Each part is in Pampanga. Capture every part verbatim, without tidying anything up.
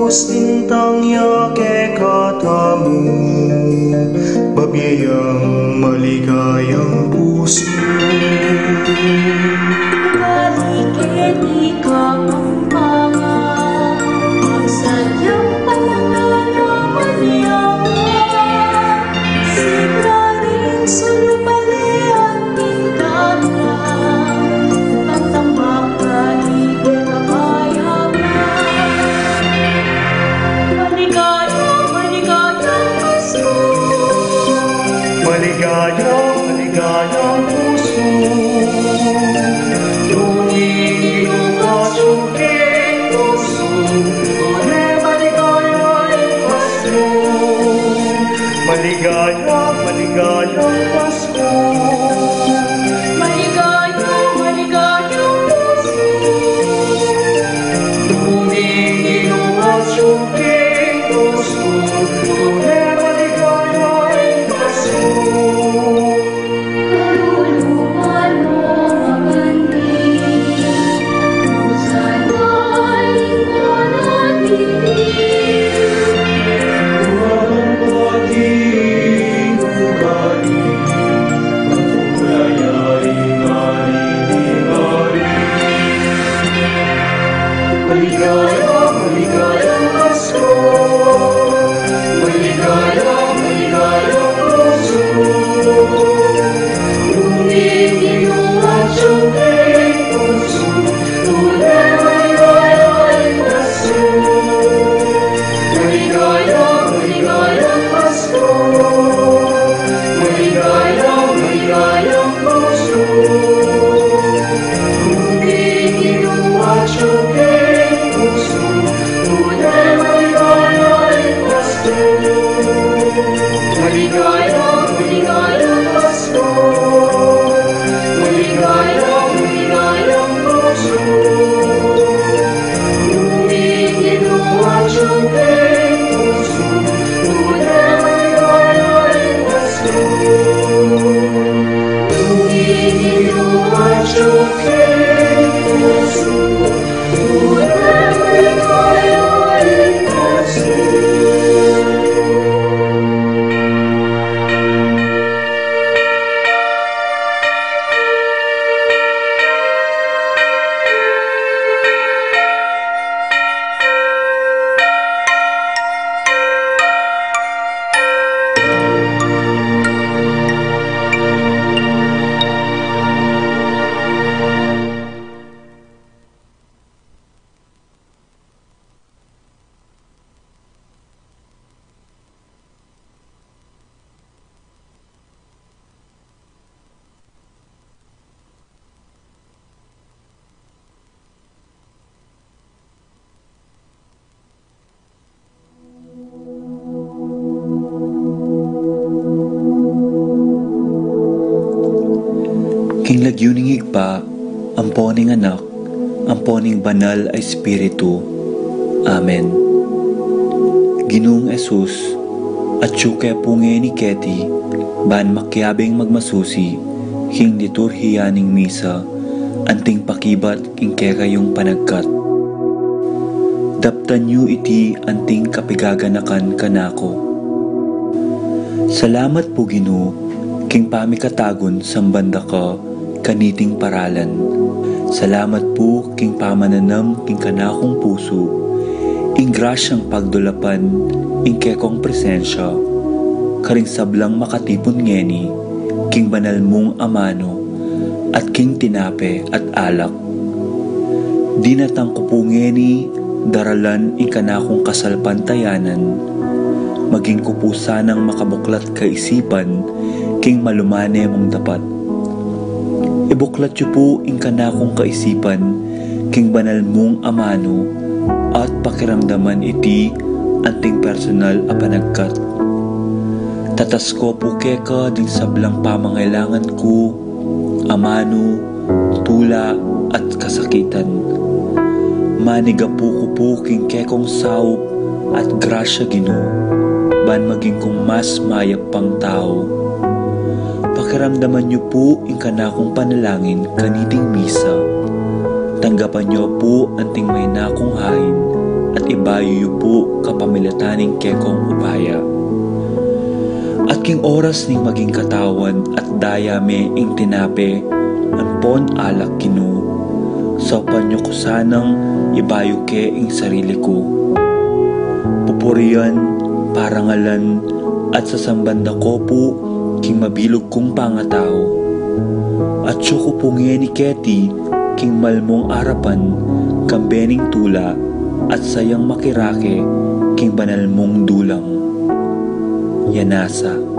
Dintang ya kekatamu, babie yang maligayang pusu. Balik keti Kapampangan, sadyang panalangin ya, sikaring sulu palian. Maligaya, maligayang pusu. Maligaya, maligayang pusu. Dungin Ginu atiu king pusu. Tune maligaya ing Pasko. Maligaya, maligayang Pasko. Maligaya, maligayang pusu. Dungin Ginu atiu king pusu. Tune maligaya ing Pasko. Kaluluan mu mabandi. Maligaya, maligaya, Pasko. Maligaya, maligaya, Pasko. Maligaya, maligaya, Pasko. Maligaya, maligaya, Pasko. Dungin Ginu atiu king pusu. Tune maligaya ing Pasko. Dungin Ginu atiu king pusu. King lagyu ning Ibpa, ampo ning Anak, ampo ning Banal a Espiritu. Amen. Ginung Jesus, atyu ke pu ngeni keti, ban makiabing magmasusi king liturhiya ning misa, anting pakibat king kekayung panagkat. Daptan yu iti anting kapigaganakan kanaku. Salamat pu, Ginu, king pamikatagun samban da ka kaniting paralan. Salamat pu king pamananam king kanakung pusu ing grasyang pagdulapan ing kekong presensya karing sablang makatipun ngeni king banal mung amanu at king tinape at alak. Dinatang ku pu ngeni daralan ing kanakung kasalpantayanan, maging ku pu sanang makabuklat kaisipan king malumane mung dapat. Ibuklat yu pu ing kanakung kaisipan king banal mung amanu at pakiramdaman iti anting personal a panagkat. Tatasko pu keka ding sablang pamangailangan ku, amanu, tula, at kasakitan. Manigapu ku pu king kekong saup at grasya, Ginu, ban maging kung mas mayap pang tau. Pakiramdaman yu pu ing kanakung panalangin kaniting misa. Tanggapan yu pu anting mahinakung hain at ibayu yu pu kapamilatan ning kekong upaya. At king oras ning maging katawan at daya me ing tinape ampon alak, Ginu, saupan yu ku sanang ibayu ke ing sarili ku. Pupurian, parangalan, at sasamban da ko pu king mabilug kung pangatau. Atyu ku pu ngeni keti king malmung arapan, kambe ning tula at sayang makirake king banal mung dulang. Yanasa.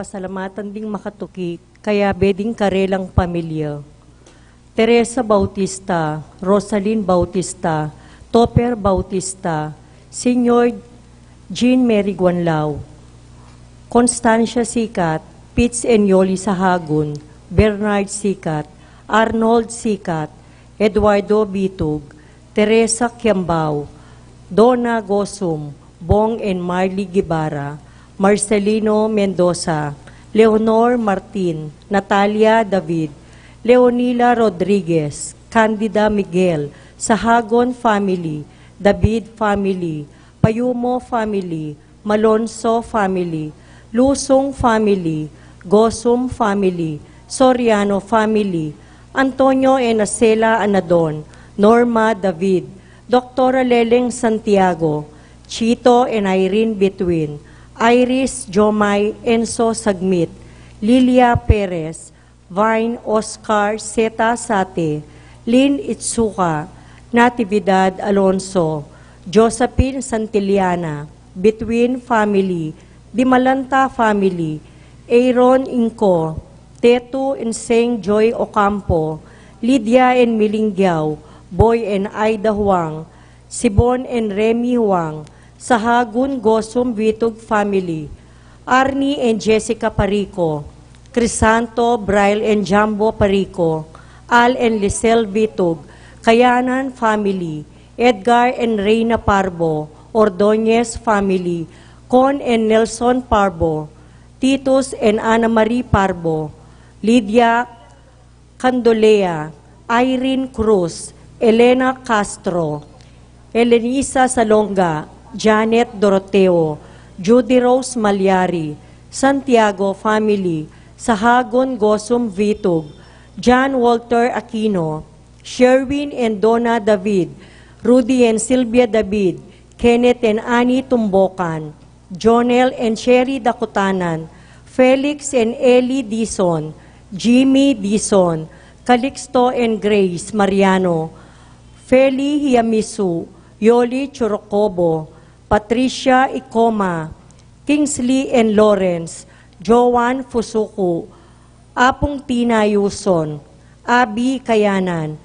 Salamatan ding makatuki, kayabe ding karelang pamilya. Teresa Bautista, Rosalyn Bautista, Topper Bautista, Senior Jean Mary Guanlao, Constancia Sicat, Pitts and Yoli Sahagun, Bernard Sicat, Arnold Sicat, Eduardo Bitug, Teresa Kiambao, Donna Gosum, Bong and Marley Guevara, Marcelino Mendoza, Leonor Martin, Natalia David, Leonila Rodriguez, Candida Miguel, Sahagon family, David family, Payumo family, Malonzo family, Lusung family, Gosum family, Soriano family, Antonio and Acela Anadon, Norma David, Doctora Leleng Santiago, Chito and Irene Between, Iris, Jomai, Enzo Sagmit, Lilia Perez, Vine, Oscar, Zeta Sate, Lynn Itsuka, Natividad Alonso, Josephine Santillana, Between family, Dimalanta family, Aaron Inco, Tetu and Seng Joy Ocampo, Lydia and Milingiao, Boy and Ida Huang, Sibon and Remy Huang, Sahagun Gosum Vitug family, Arnie and Jessica Parico, Crisanto, Brian and Jambo Parico, Al and Lisel Vitug, Kayanan family, Edgar and Reina Parbo, Ordonez family, Con and Nelson Parbo, Titus and Ana Marie Parbo, Lydia Candolea, Irene Cruz, Elena Castro, Elenisa Salonga, Janet Doroteo, Judy Rose Malyari, Santiago family, Sahagun Gosum Vitug, John Walter Aquino, Sherwin and Donna David, Rudy and Sylvia David, Kenneth and Annie Tumbokan, Jonel and Sherry Dakutanan, Felix and Ellie Dizon, Jimmy Dizon, Calixto and Grace Mariano, Feli Hiamisu, Yoli Churocobo, Patricia Icoma, Kingsley and Lawrence, Joan Fusuku, Apung Tina Yuson, Abi Kayanan,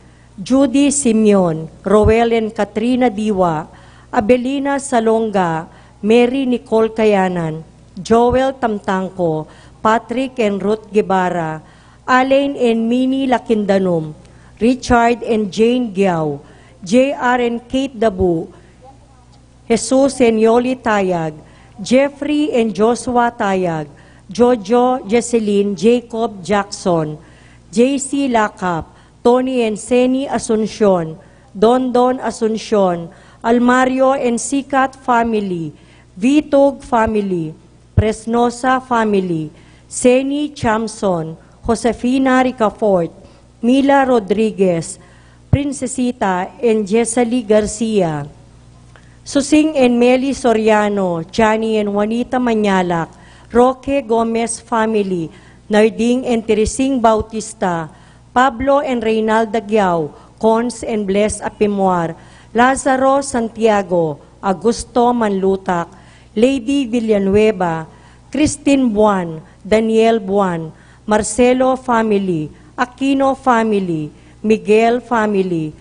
Judy Simeon, Roel and Katrina Diwa, Abelina Salonga, Mary Nicole Kayanan, Joel Tamtangco, Patrick and Ruth Guevara, Alain and Mini Lakindanum, Richard and Jane Giao, J R and Kate Dabu, Jesus and Yoli Tayag, Jeffrey and Joshua Tayag, Jojo, Jesselyn, Jacob, Jackson, J C Lakap, Tony and Seni Asuncion, Dondon Asuncion, Almario and Sikat family, Vitug family, Presnosa family, Seni Chamson, Josefina Ricafort, Mila Rodriguez, Princesita and Jesali Garcia, Susing and Meli Soriano, Johnny and Juanita Mañalak, Roque Gomez family, Narding and Teresing Bautista, Pablo and Reynalda Giao, Cons and Bless Apimuar, Lazaro Santiago, Augusto Manlutak, Lady Villanueva, Christine Buan, Daniel Buan, Marcelo family, Aquino family, Miguel family,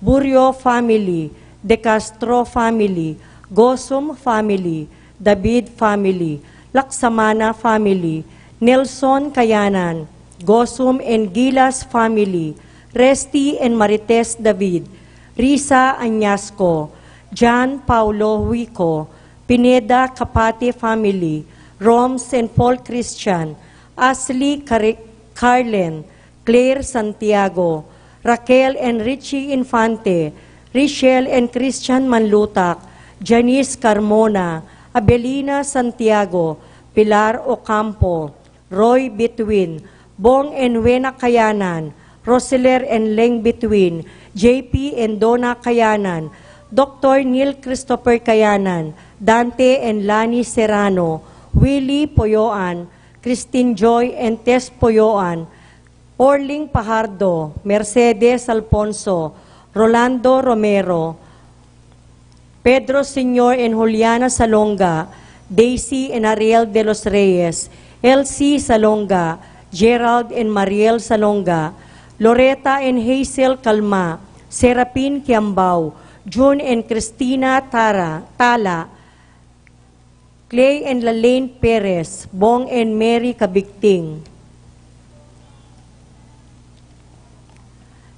Burio family, De Castro family, Gosum family, David family, Laksamana family, Nelson Kayanan, Gosum and Gilas family, Resty and Marites David, Risa Añasco, John Paulo Huico, Pineda Capate family, Roms and Paul Christian, Ashley Cari-, Carlen, Claire Santiago, Raquel and Richie Infante, Richelle and Christian Manlutak, Janice Carmona, Abelina Santiago, Pilar Ocampo, Roy Between, Bong and Wena Kayanan, Roseler and Leng Between, J P and Donna Kayanan, Doctor Neil Christopher Kayanan, Dante and Lani Serrano, Willie Poyoan, Christine Joy and Tess Poyoan, Orling Pajardo, Mercedes Alfonso, Rolando Romero, Pedro Senior and Juliana Salonga, Daisy and Ariel de los Reyes, Elsie Salonga, Gerald and Mariel Salonga, Loretta and Hazel Calma, Serapin Kiambao, June and Christina Tara, Tala, Clay and Lalaine Perez, Bong and Mary Cabigting,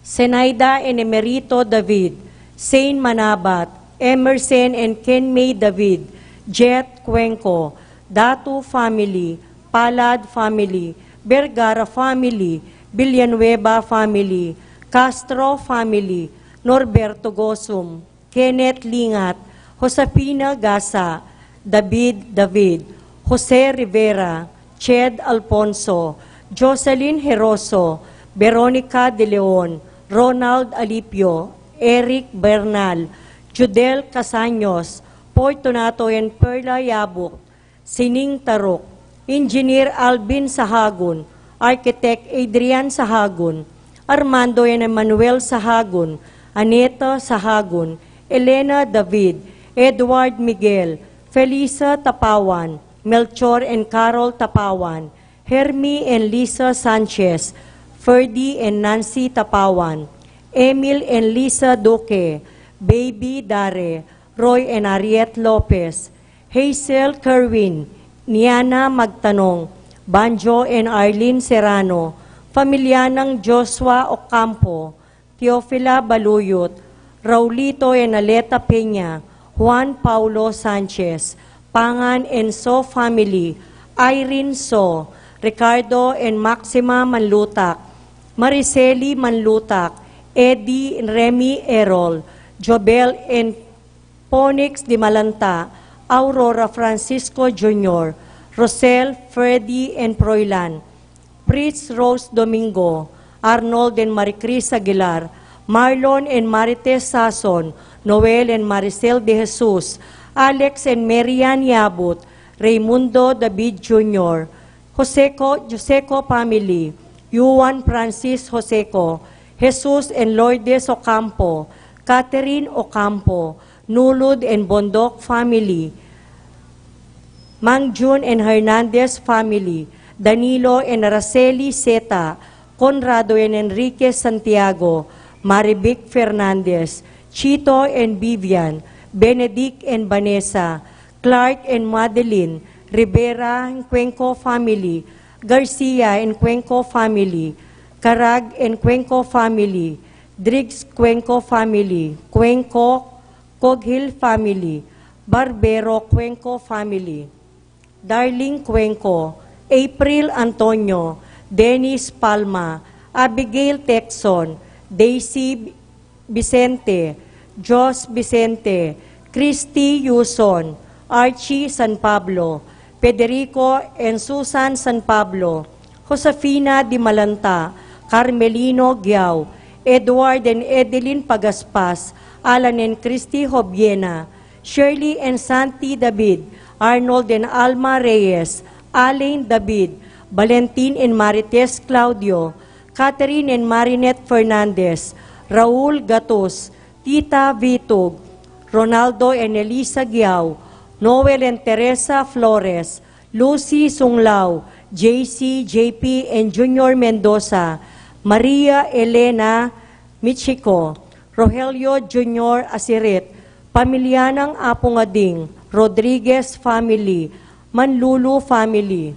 Zenaida and Emerito David, Zane Manabat, Emerson and Kenmay David, Jet Cuenco, Datu family, Palad family, Vergara family, Villanueva family, Castro family, Norberto Gosum, Kenneth Lingat, Josefina Gasa, David David, Jose Rivera, Ched Alfonso, Jocelyn Heroso, Veronica De Leon, Ronald Alipio, Eric Bernal, Judel Casaños, Fortunato and Perla Yabuk, Sining Taruk, Engineer Alvin Sahagun, Architect Adrian Sahagun, Armando and Emmanuel Sahagun, Aneta Sahagun, Elena David, Edward Miguel, Felisa Tapawan, Melchor and Carol Tapawan, Hermie and Lisa Sanchez, Ferdy and Nancy Tapawan, Emil and Lisa Duque, Baby Dare, Roy and Harriet Lopez, Hazel Kerwin, Niana Magtanong, Banjo and Arlene Serrano, pamilya nang Joshua Ocampo, Teofila Baluyot, Raulito and Aleta Peña, Juan Paulo Sanchez, Pangan and So family, Irene So, Ricardo and Maxima Manlutak, Mariceli Manlutak, Eddie and Remy Errol, Jobel and Ponix Dimalanta, Aurora Francisco Junior, Rosel, Freddy and Froilan, Fritz Rose Domingo, Arnold and Maricris Aguilar, Marlon and Marites Sason, Noel and Maricel De Jesus, Alex and Marian Yabut, Raymundo David Junior, Joseco, Joseco family, Juan Francis Joseco, Jesus and Lourdes Ocampo, Catherine Ocampo, Nulud and Bondoc family, Mang Jun and Hernandez family, Danilo and Araceli Zeta, Conrado and Enrique Santiago, Marivic Fernandez, Chito and Vivian, Benedict and Vanessa, Clark and Madeline, Rivera and Cuenco family, Garcia and Cuenco family, Carag and Cuenco family, Driggs Cuenco family, Cuenco Coghil family, Barbero Cuenco family, Darling Cuenco, April Antonio, Dennis Palma, Abigail Texon, Daisy Vicente, Jos Vicente, Christy Yuson, Archie San Pablo, Federico and Susan San Pablo, Josefina Dimalanta, Carmelino Giao, Edward and Edeline Pagaspas, Alan and Christy Jobiena, Shirley and Santi David, Arnold and Alma Reyes, Alain David, Valentin and Marites Claudio, Catherine and Marinette Fernandez, Raul Gatus, Tita Vitug, Ronaldo and Elisa Giao, Noel and Teresa Flores, Lucy Sunglao, J C, J P and Junior Mendoza, Maria Elena Michiko, Rogelio Junior Asirit, pamilya nang Apungading, Rodriguez family, Manlulu family.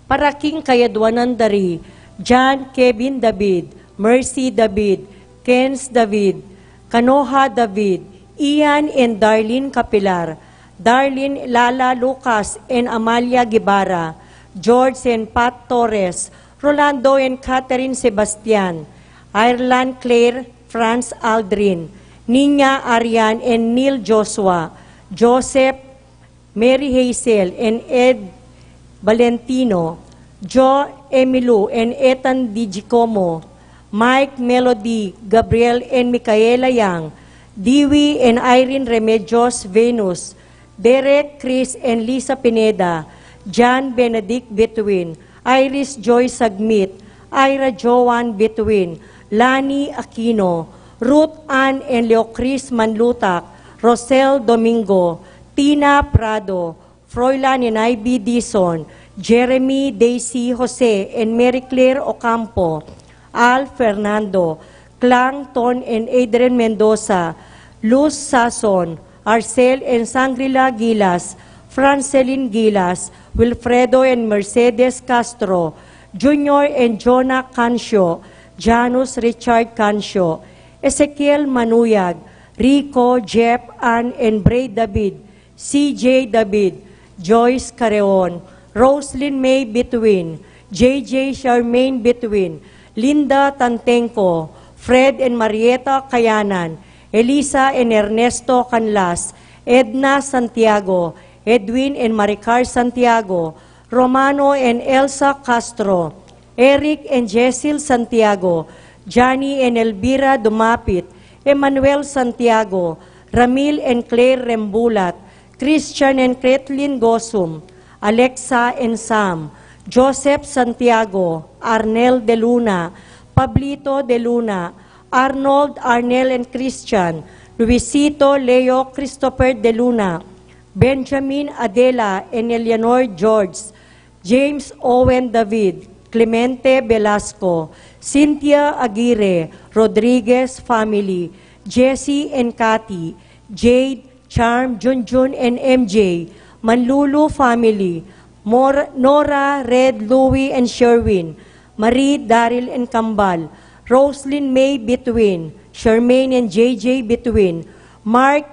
Para king kayadwanan da ri John Kevin David, Mercy David, Kens David, Kanoha David, Ian and Darlene Capilar, Darlene Lala Lucas and Amalia Guevara, George and Pat Torres, Rolando and Catherine Sebastian, Ireland Claire Franz Aldrin, Nina Arian and Neil Joshua, Joseph Mary Hazel and Ed Valentino, Joe Emilu and Ethan Di Giacomo, Mike Melody, Gabriel and Micaela Yang, Dewey and Irene Remedios Venus, Derek, Chris and Lisa Pineda, John Benedict Betwin, Iris Joy Sagmit, Ira Joan Betwin, Lani Aquino, Ruth Ann and Leo Chris Manlutak, Rosel Domingo, Tina Prado, Froilan and Ivy Dizon, Jeremy, Daisy, Jose, and Mary Claire Ocampo, Al, Fernando, Clang, Ton, and Adrian Mendoza, Luz Sason, Arcel and Sangrila Gilas, Francelin Gilas, Wilfredo and Mercedes Castro, Junior and Jonah Cancio, Janus Richard Cancio, Ezekiel Manuyag, Rico, Jeff, Ann, and Bray David, C J David, Joyce Careon, Roslyn May Bituin, J J Charmaine Bituin, Linda Tantenco, Fred and Marieta Kayanan, Elisa and Ernesto Canlas, Edna Santiago, Edwin and Maricar Santiago, Romano and Elsa Castro, Eric and Jezil Santiago, Johnny and Elvira Dumapit, Emmanuel Santiago, Ramil and Claire Rembulat, Christian and Kathleen Gosum, Alexa and Sam, Joseph Santiago, Arnel De Luna, Pablito De Luna, Arnold, Arnel and Christian, Luisito, Leo, Christopher De Luna, Benjamin, Adela and Eleanor George, James Owen David, Clemente Velasco, Cynthia Aguirre, Rodriguez family, Jesse and Cathy, Jade, Charm, Junjun and M J, Manlulu family, Mor- Nora, Red, Louie and Sherwin, Marie, Daryl and Kambal, Roslyn May Bituin, Charmaine and J J Bituin, Mark,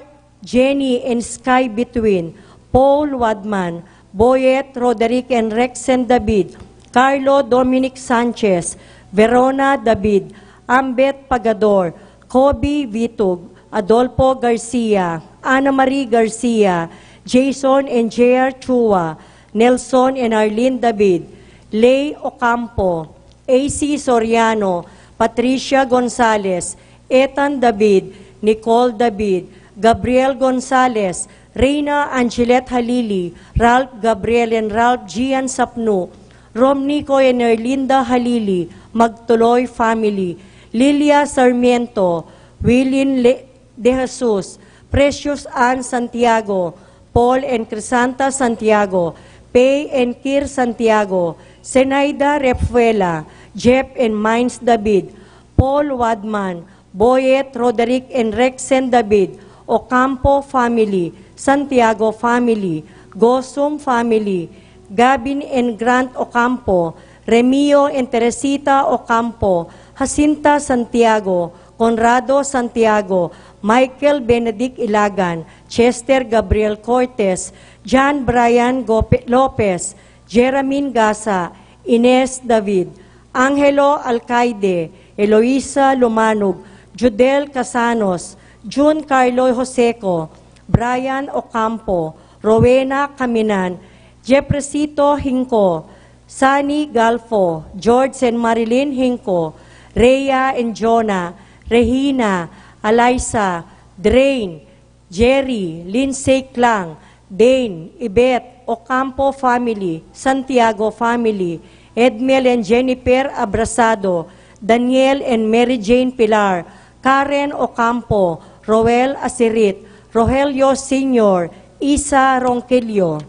Jenny and Sky Bituin, Paul Wadman, Boyet, Roderick and Rexen David, Carlo Dominic Sanchez, Verona David, Ambet Pagador, Kobe Vitug, Adolfo Garcia, Ana Marie Garcia, Jason and J R Chua, Nelson and Arlene David, Lay Ocampo, A C Soriano, Patricia Gonzalez, Ethan David, Nicole David, Gabriel Gonzalez, Reina Angelet Halili, Ralph Gabriel and Ralph Gian Sapnu, Romnico and Erlinda Halili, Magtuloy family, Lilia Sarmiento, Wilin Le- De Jesus, Precious Ann Santiago, Paul and Crisanta Santiago, Pei and Kir Santiago, Zenaida Refuela, Jeff and Mines David, Paul Wadman, Boyet, Roderick and Rexen David, Ocampo family, Santiago family, Gosum family, Gavin and Grant Ocampo, Remio and Teresita Ocampo, Jacinta Santiago, Conrado Santiago, Michael Benedict Ilagan, Chester Gabriel Cortez, John Brian Gope- Lopez, Jeramin Gasa, Ines David, Angelo Alcaide, Eloisa Lumanug, Judel Casanos, Jun Carlo Joseco, Brian Ocampo, Rowena Caminan, Jefresito Hinco, Sunny Galfo, George and Marilyn Hinco, Rhea and Jonah, Regina, Eliza, Drain, Jerry, Lindsay Clang, Dane, Yvette, Ocampo family, Santiago family, Edmel and Jennifer Abrasado, Daniel and Mary Jane Pilar, Karen Ocampo, Roel Asirit, Rogelio Senior, Isa Ronquillo.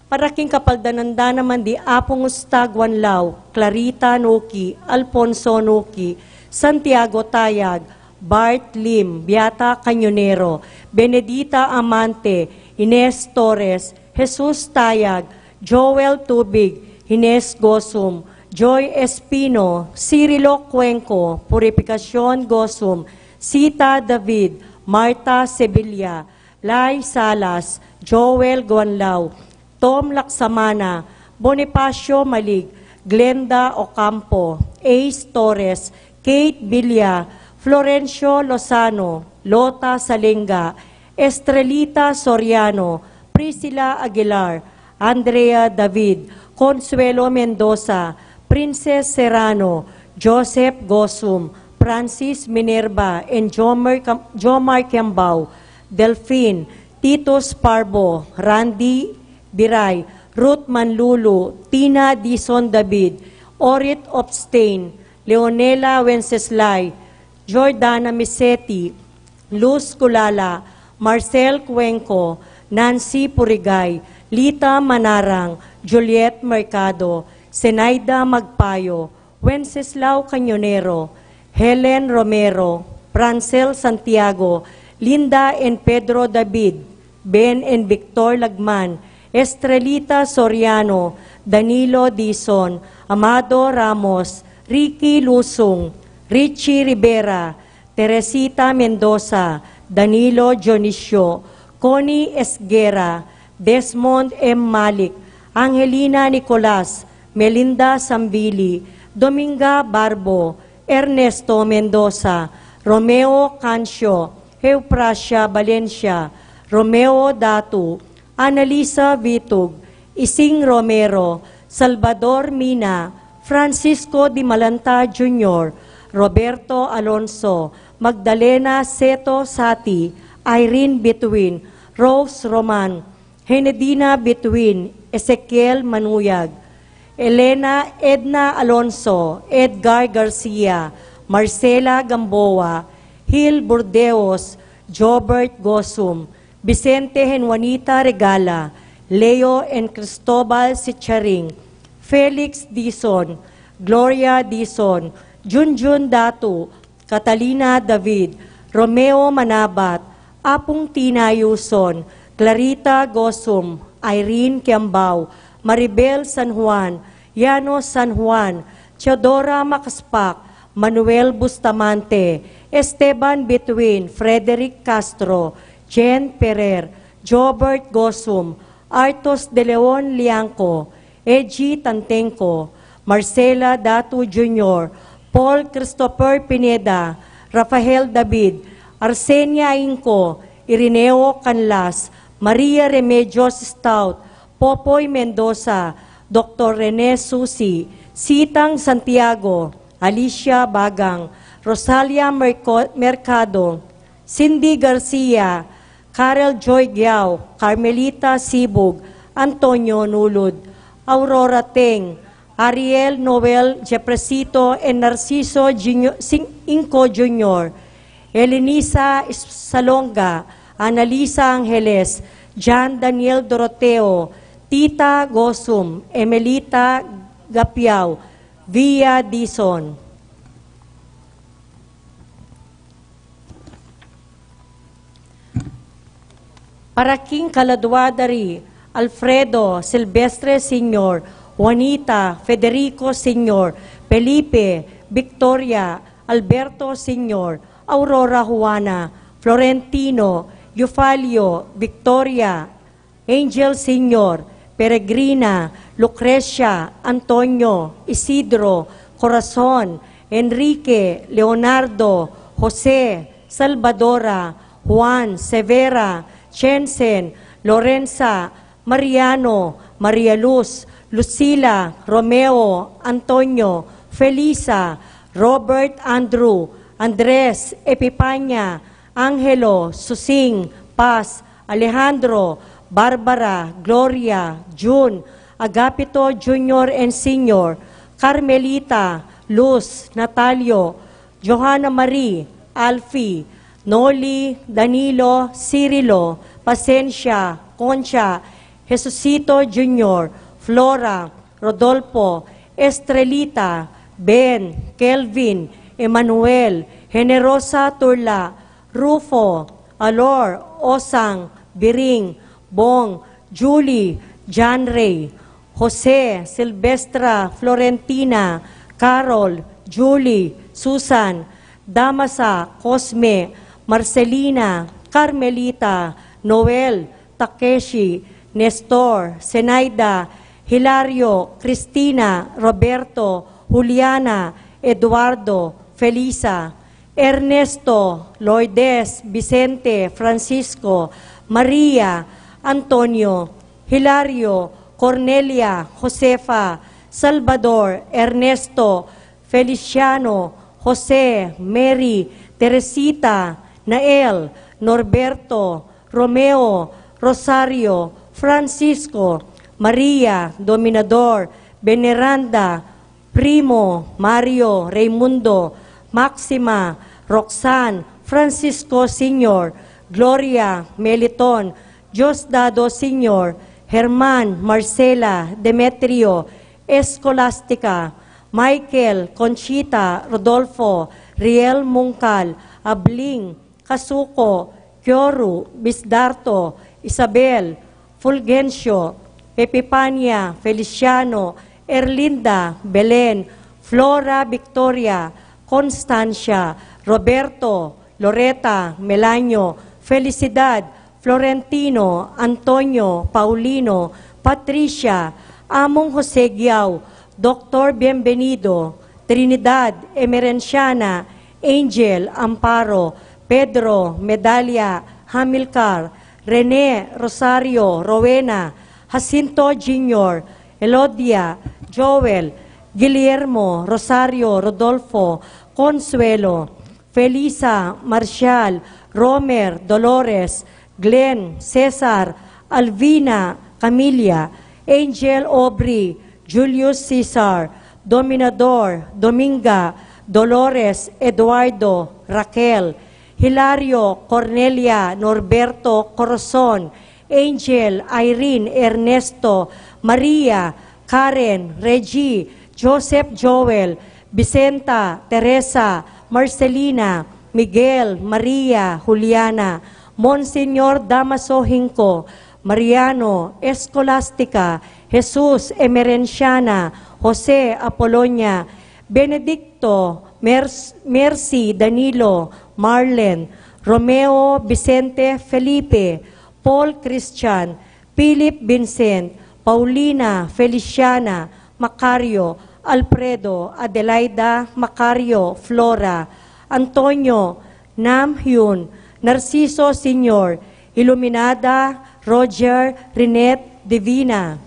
Para king kapaldanan da naman di Apung Ustag Wanlaw, Clarita Nuki, Alfonso Nuki, Santiago Tayag, Bart Lim, Beata Cañonero, Benedita Amante, Ines Torres, Jesus Tayag, Joel Tubig, Ines Gosum, Joy Espino, Cirilo Cuenco, Purificacion Gosum, Sita David, Marta Sevilla, Lai Salas, Joel Guanlao, Tom Laksamana, Bonifacio Malig, Glenda Ocampo, Ace Torres, Kate Villa, Florencio Lozano, Lota Salenga, Estrelita Soriano, Priscilla Aguilar, Andrea David, Consuelo Mendoza, Princess Serrano, Joseph Gosum, Francis Minerva, and Jomar Cam- Jomar Kiambao, Delfin, Titus Parbo, Randy Biray, Ruth Manlulu, Tina Dizon David, Orit Opstein, Leonela Wenceslay, Jordana Misetti, Luz Culala, Marcel Cuenco, Nancy Purigay, Lita Manarang, Juliet Mercado, Zenaida Magpayo, Wenceslao Cañonero, Helen Romero, Francel Santiago, Linda and Pedro David, Ben and Victor Lagman, Estrelita Soriano, Danilo Dizon, Amado Ramos, Ricky Lusung, Richie Rivera, Teresita Mendoza, Danilo Dionisio, Connie Esguerra, Desmond M. Malik, Angelina Nicolas, Melinda Sambili, Dominga Barbo, Ernesto Mendoza, Romeo Cancio, Eufrasia Valencia, Romeo Datu, Annalisa Vitug, Ising Romero, Salvador Mina, Francisco Dimalanta Junior, Roberto Alonso, Magdalena Seto Sati, Irene Bituin, Rose Roman, Henedina Bituin, Ezekiel Manuyag, Elena Edna Alonso, Edgar Garcia, Marcela Gamboa, Hil Burdeos, Jobert Gosum, Vicente and Juanita Regala, Leo and Cristobal Sicharing, Felix Dizon, Gloria Dizon, Junjun Datu, Catalina David, Romeo Manabat, Apung Tina Yuson, Clarita Gosum, Irene Kiambao, Maribel San Juan, Yano San Juan, Teodora Makaspak, Manuel Bustamante, Esteban Bituin, Frederick Castro, Jen Perer, Jobert Gosum, Artos de Leon Liangco, Eji Tantengco, Marcela Datu Junior, Paul Christopher Pineda, Rafael David, Arsenia Inco, Irineo Canlas, Maria Remedios Stout, Popoy Mendoza, Doctor Rene Susi, Sitang Santiago, Alicia Bagang, Rosalia Merco-, Mercado, Cindy Garcia, Karel Joy Giao, Carmelita Sibug, Antonio Nulud, Aurora Teng, Ariel Noel Jefresito, and Narciso Junior, Sing-, Inco Junior, Elenisa Salonga, Annalisa Angeles, John Daniel Doroteo, Tita Gosum, Emelita Gapiao, Via Dizon. Para king kaladua da ri Alfredo Silvestre Senior, Juanita, Federico Senior, Felipe, Victoria, Alberto Senior, Aurora Juana, Florentino, Eufalio, Victoria, Angel Senior, Peregrina, Lucrecia, Antonio, Isidro, Corazon, Enrique, Leonardo, Jose, Salvadora, Juan, Severa, Chensen, Lorenza, Mariano, Maria Luz, Lucila, Romeo, Antonio, Felisa, Robert, Andrew, Andres, Epipania, Angelo, Susing, Paz, Alejandro, Barbara, Gloria, June, Agapito Junior and Senior, Carmelita, Luz, Natalio, Johanna Marie, Alfie, Noli, Danilo, Cirilo, Pasensia, Concha, Jesucito Junior, Flora, Rodolfo, Estrelita, Ben, Kelvin, Emmanuel, Generosa Turla, Rufo, Alor, Osang, Biring, Bong, Julie, John Ray, Jose, Silvestra, Florentina, Carol, Julie, Susan, Damasa, Cosme, Marcelina, Carmelita, Noel, Takeshi, Nestor, Zenaida, Hilario, Cristina, Roberto, Juliana, Eduardo, Felisa, Ernesto, Lourdes, Vicente, Francisco, Maria, Antonio, Hilario, Cornelia, Josefa, Salvador, Ernesto, Feliciano, Jose, Mary, Teresita, Nael, Norberto, Romeo, Rosario, Francisco, Maria, Dominador, Veneranda, Primo, Mario, Raimundo, Maxima, Roxanne, Francisco Senior, Gloria, Meliton, Diosdado Senior, Herman, Marcela, Demetrio, Escolastica, Michael, Conchita, Rodolfo, Riel Mungkal, Abling, Kasuko, Kyoru, Bisdarto, Isabel, Fulgencio, Epipania, Feliciano, Erlinda, Belen, Flora, Victoria, Constancia, Roberto, Loreta, Melanio, Felicidad, Florentino, Antonio, Paulino, Patricia, Among Jose Guiao, Doktor Bienvenido, Trinidad, Emerenciana, Angel, Amparo, Pedro, Medalia, Hamilcar, Rene, Rosario, Rowena, Jacinto Junior, Elodia, Joel, Guillermo, Rosario, Rodolfo, Consuelo, Felisa, Marcial, Romer, Dolores, Glenn, Cesar, Alvina, Camilla, Angel, Aubrey, Julius, Cesar, Dominador, Dominga, Dolores, Eduardo, Raquel, Hilario, Cornelia, Norberto, Corazon, Angel, Irene, Ernesto, Maria, Karen, Reggie, Joseph, Joel, Vicenta, Teresa, Marcelina, Miguel, Maria, Juliana, Monsignor Damaso Hinco, Mariano, Escolastica, Jesus, Emerenciana, Jose, Apolonia, Benedicto, Mer-, Mercy, Danilo, Marlen, Romeo, Vicente, Felipe, Paul, Christian, Philip, Vincent, Paulina, Feliciana, Macario, Alfredo, Adelaida, Macario, Flora, Antonio, Nam Hyun, Narciso Senior, Iluminada, Roger, Rinette, Divina.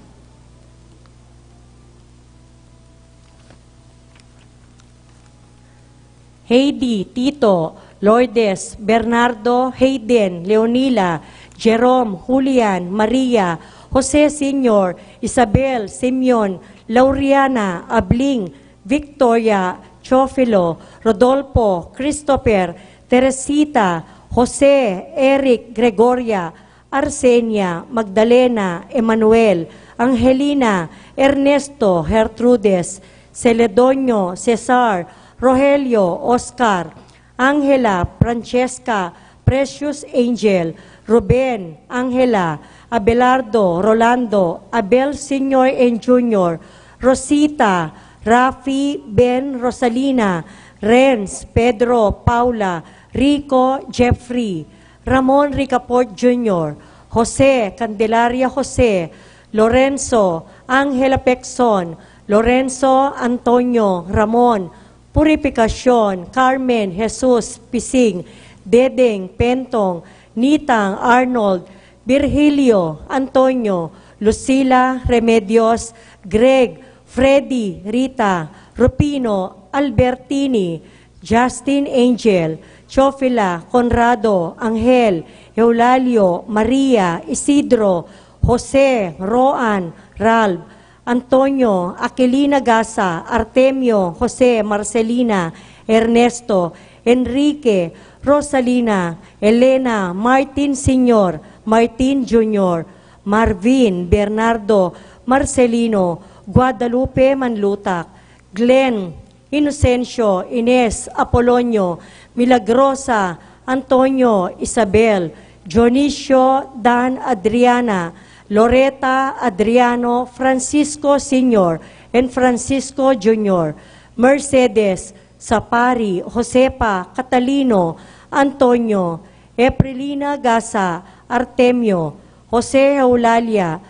Heidi, Tito, Lourdes, Bernardo, Hayden, Leonila, Jerome, Julian, Maria, Jose Senior, Isabel, Simeon, Lauriana, Abling, Victoria, Teofilo, Rodolfo, Christopher, Teresita, Jose, Eric, Gregoria, Arsenia, Magdalena, Emmanuel, Angelina, Ernesto, Gertrudes, Celedonio, Cesar, Rogelio, Oscar, Angela, Francesca, Precious, Angel, Ruben, Angela, Abelardo, Rolando, Abel Senior and Junior, Rosita, Rafi, Ben, Rosalina, Renz, Pedro, Paula, Rico, Jeffrey, Ramon Ricafort Junior, Jose, Candelaria Jose, Lorenzo, Angela Pexon, Lorenzo, Antonio, Ramon, Purificacion, Carmen, Jesus, Pising, Dedeng, Pentong, Nitang, Arnold, Virgilio, Antonio, Lucila, Remedios, Greg, Freddy, Rita, Rufino, Albertini, Justin, Angel, Teofila, Conrado, Angel, Eulalio, Maria, Isidro, Jose, Roan, Ralph, Antonio, Aquilina, Gasa, Artemio, Jose, Marcelina, Ernesto, Enrique, Rosalina, Elena, Martin Senior, Martin Junior, Marvin, Bernardo, Marcelino, Guadalupe, Manlutak, Glenn, Inocencio, Ines, Apolonio, Milagrosa, Antonio, Isabel, Dionisio, Dan, Adriana, Loreta, Adriano, Francisco Senior and Francisco Junior, Mercedes, Sapari, Josepa, Catalino, Antonio, Eprilina, Gasa, Artemio, Jose, Eulalia,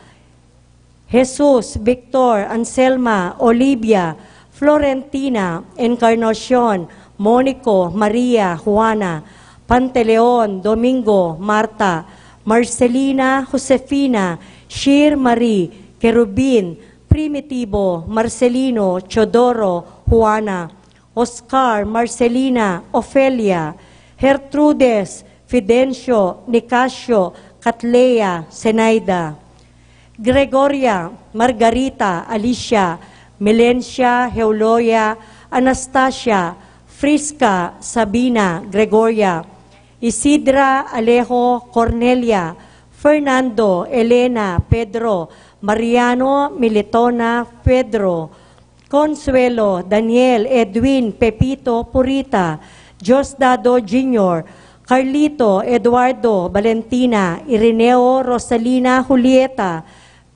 Jesus, Victor, Anselma, Olivia, Florentina, Encarnacion, Monico, Maria, Juana, Panteleon, Domingo, Marta, Marcelina, Josefina, Shir, Marie, Kerubin, Primitivo, Marcelino, Teodoro, Juana, Oscar, Marcelina, Ofelia, Gertrudes, Fidencio, Nicasio, Catlea, Zenaida, Gregoria, Margarita, Alicia, Melencia, Heuloya, Anastasia, Frisca, Sabina, Gregoria, Isidra, Alejo, Cornelia, Fernando, Elena, Pedro, Mariano, Militona, Pedro, Consuelo, Daniel, Edwin, Pepito, Purita, Diosdado Junior, Carlito, Eduardo, Valentina, Irineo, Rosalina, Julieta,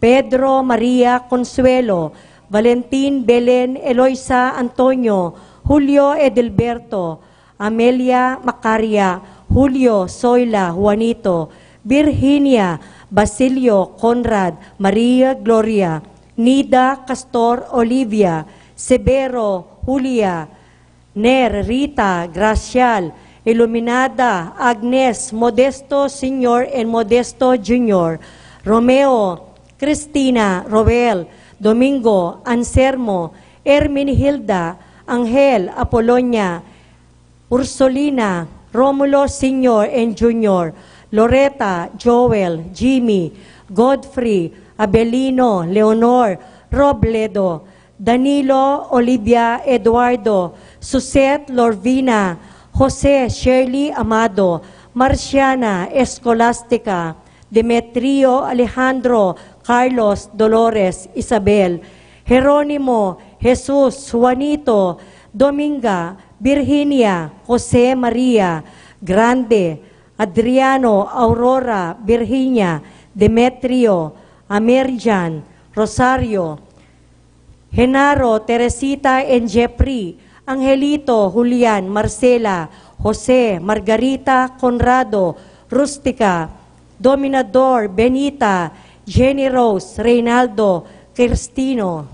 Pedro, Maria, Consuelo, Valentin, Belen, Eloisa, Antonio, Julio, Edilberto, Amelia, Macaria, Julio, Zoila, Juanito, Virginia, Basilio, Conrad, Maria, Gloria, Nida, Castor, Olivia, Severo, Julia, Ner, Rita, Gracial, Iluminada, Agnes, Modesto Senior and Modesto Junior, Romeo, Cristina, Roel, Domingo, Anselmo, Herminihilda, Angel, Apolonia, Ursulina, Romulo Senior and Junior, Loreta, Joel, Jimmy, Godfrey, Abelino, Leonor, Robledo, Danilo, Olivia, Eduardo, Suset, Lorvina, Jose, Shirley, Amado, Marciana, Escolastica, Demetrio, Alejandro, Carlos, Dolores, Isabel, Jeronimo, Jesus, Juanito, Dominga, Virginia, Jose Maria, Grande, Adriano, Aurora, Virginia, Demetrio, Amerjan, Rosario, Genaro, Teresita and Jeffrey, Angelito, Julian, Marcela, Jose, Margarita, Conrado, Rustica, Dominador, Benita, Jenny Rose, Reynaldo, Cristino,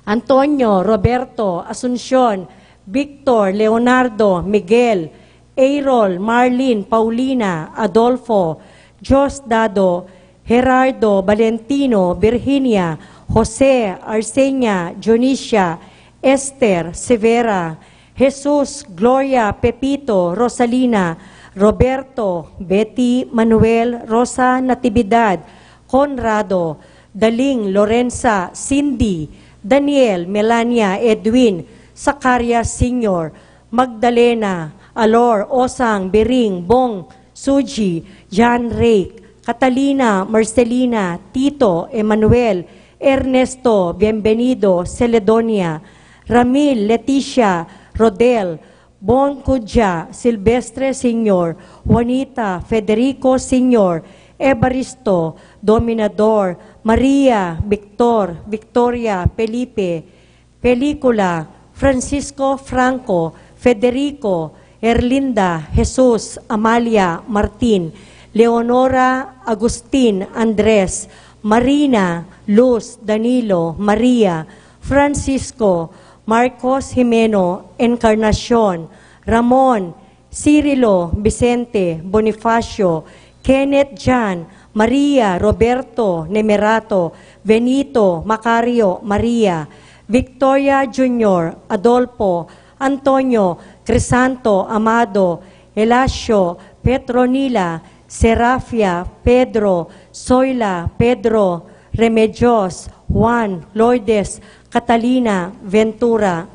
Antonio, Roberto, Asuncion, Victor, Leonardo, Miguel, Errol, Marlene, Paulina, Adolfo, Diosdado, Gerardo, Valentino, Virginia, Jose, Arsenia, Dionisia, Esther, Severa, Jesus, Gloria, Pepito, Rosalina, Roberto, Betty, Manuel, Rosa, Natividad, Conrado, Daling, Lorenza, Cindy, Daniel, Melania, Edwin, Zacarias Senior, Magdalena, Alor, Osang, Biring, Bong, Suji, John Rake, Catalina, Marcelina, Tito, Emmanuel, Ernesto, Bienvenido, Celedonia, Ramil, Leticia, Rodel, Bon Cudja, Silvestre Senior, Juanita, Federico Senior, Evaristo, Dominador, Maria, Victor, Victoria, Felipe, Pelicula, Francisco, Franco, Federico, Erlinda, Jesus, Amalia, Martin, Leonora, Agustin, Andres, Marina, Luz, Danilo, Maria, Francisco, Marcos, Jimeno, Encarnacion, Ramon, Cirilo, Vicente, Bonifacio, Kenneth, John, Maria, Roberto, Nemerato, Benito, Macario, Maria, Victoria Junior, Adolfo, Antonio, Crisanto, Amado, Elacio, Petronila, Serafia, Pedro, Zoila, Pedro, Remedios, Juan, Lourdes, Catalina, Ventura,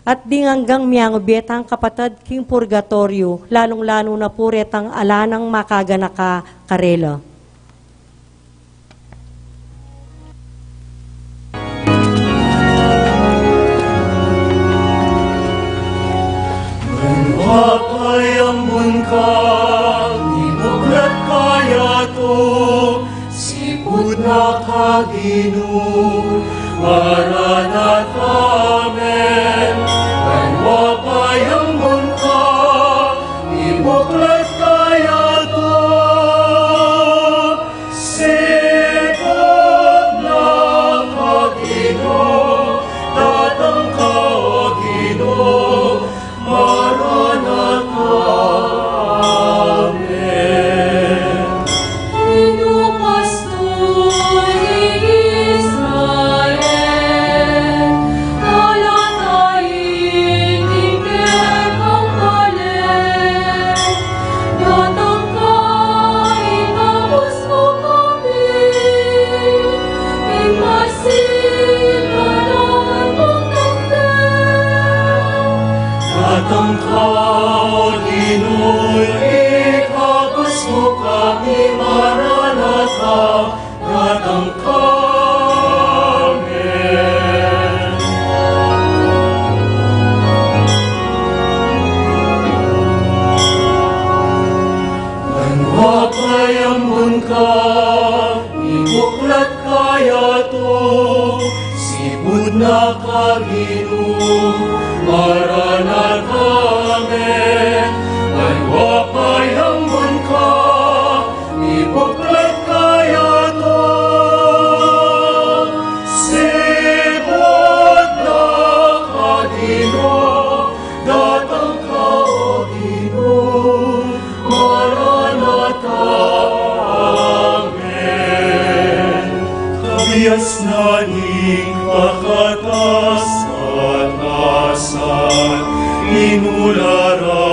at ding anggang miangubie tang kapatad king purgatoryo, lalung-lalu na pu retang ala nang makaganaka karela. Banua payambun ka, ibuklat ka yatu, sipud na ka Ginu, Maranatha, amen. Banua payambun ka, ibuklat ka yatu, sipud na ka Ginu, datang ka, O Ginu, Maranatha, amen. Ginu, pastul ning Israel, dalatain ing kekang balen, datang ka, ikabus mu kami, ing masikan a mangkukutang. Datang ka, O Ginu, ikabus Kami, Maranatha, datang kami. Nanu pa yang bun ka, ibuklat ka yatu, sipud na ka Ginu, Maranatha, amen. Nanu pa yang bun ka, ibuklat ka yatu, sipud na ka Ginu, datang ka, O Ginu, Maranatha, amen. Kabiasnan ning pakatas-katasan, inula ra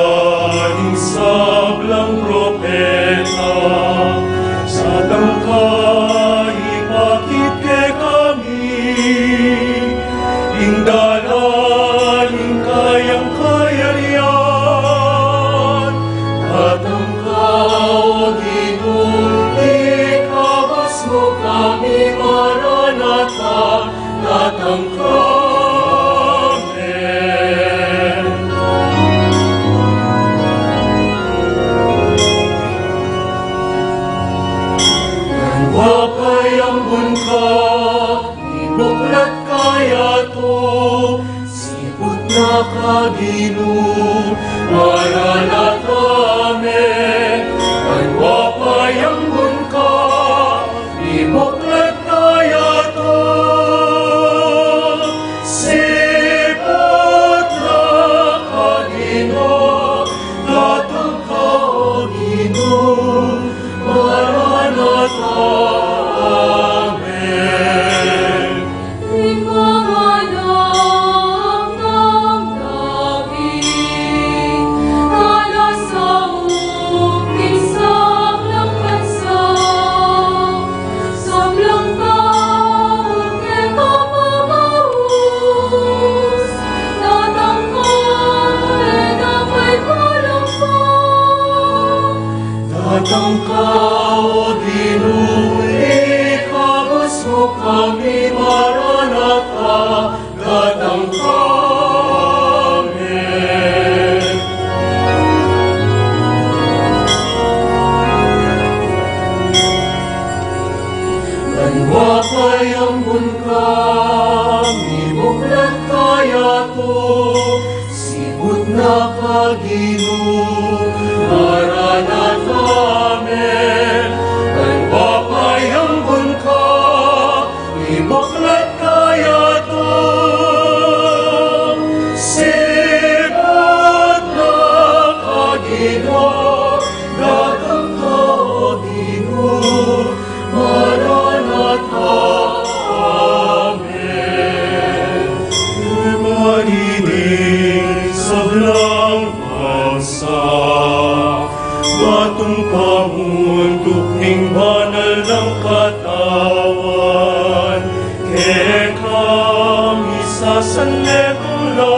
ning sablang propeta, datang ka, ipakit kekami ing dalan ning kayang kayarian. Datang ka, O Ginu, ikabus mu kami, Maranatha, datang kami. Nanu pa yang bun ka, ibuklat ka yatu, sipud na ka Ginu, Maranatha, amen. Nanu pa yang bun ka, ibuklat ka yatu, sipud na ka Ginu, datang ka, O Ginu, Maranatha, amen. Ing panganak nang David, kalasaup ning sablang bansa, sablang tau kekang pamaus, datang ka, e na ka ipalumpa. Datang ka, O Ginu, ikabus mu kami, Maranatha, datang kami. Nanu pa yang bun ka, ibuklat ka yatu, sipud na ka Ginu, Maranatha, amen. Nanu pa yang bun ka, ibuklat ka yatu, sipud na ka Ginu, datang ka, O Ginu, Maranatha, amen. Manining sablang bansa, batung pamunduk ning banal nang katawan, kekami sasanmetung la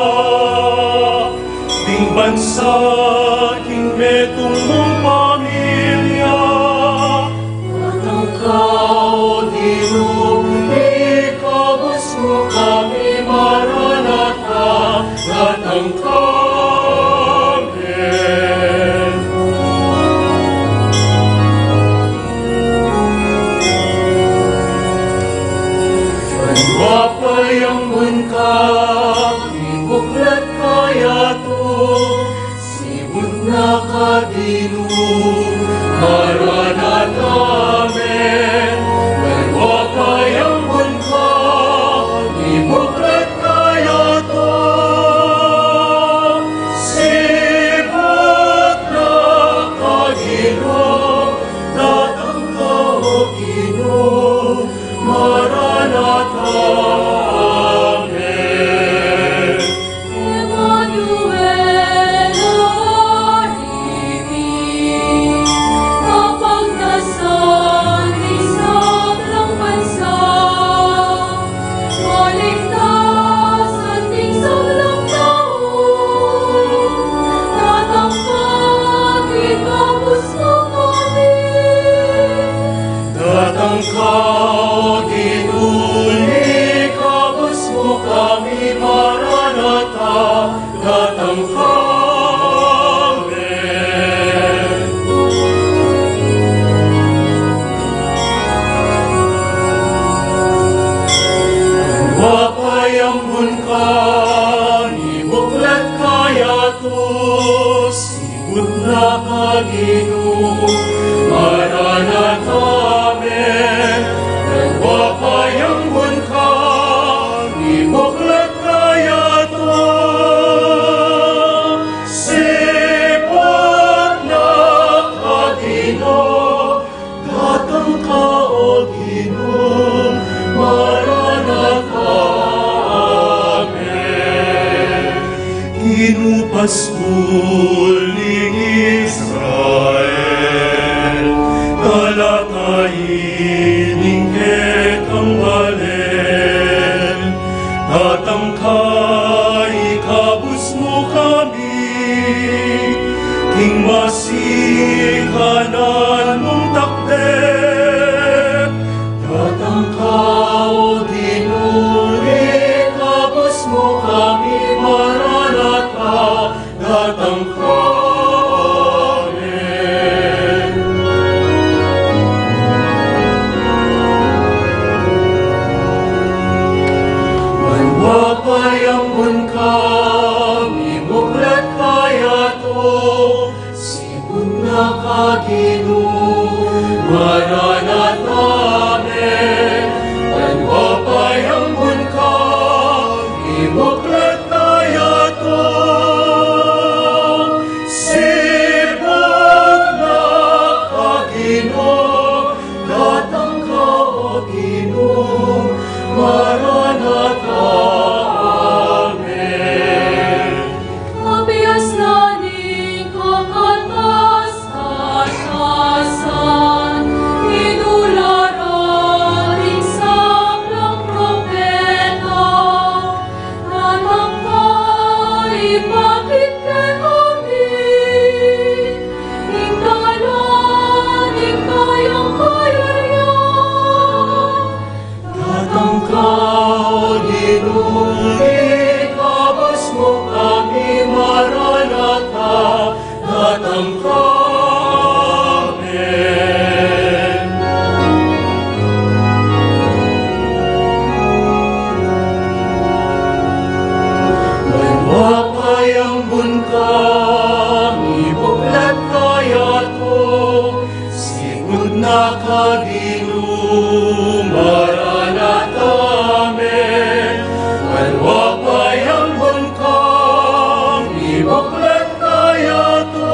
ding bansa, king metung mung pamilya. Datang ka, O Ginu, ikabus mu kami, Maranatha, datang kami. Nanu pa yang bun ka, ibuklat ka yatu, sipud na ka Ginu, Maranatha, amen. Nanu pa yang bun ka, ibuklat ka yatu, sipud na ka Ginu, datang ka, O Ginu, Maranatha, amen. Emmanuel, o Ginu, Paskul ning Israel, talata ini ing kekang balen. Datang ka, ikabus mu kami king masikanan mung takder. Datang ka, O Ginu, ikabus mu kami, Maranatha. Datang ka. Amen. Ban wa pa yang bun ka, mibuklat ka yatu, sipud na ka, Ginu, Maranatha, amen. Ban wa pa yang bun ka, mibuklat ka yatu, sipud na ka, Ginu. Datang ka, O Ginu, Maranatha, amen. Kabiasnan ning kakatas-tasan, inula ra ning sablang propeta. Datang ka, ipakit kekami ing dalan ning kayang kayarian. Datang ka, O Ginu, ikabus mu kami, Maranatha. Datang ka, amen. Ban wa pa yang bun ka, mibuklat ka yatu, sipud na ka, Ginu, Maranatha, amen. Ban wa pa yang bun ka, mibuklat ka yatu,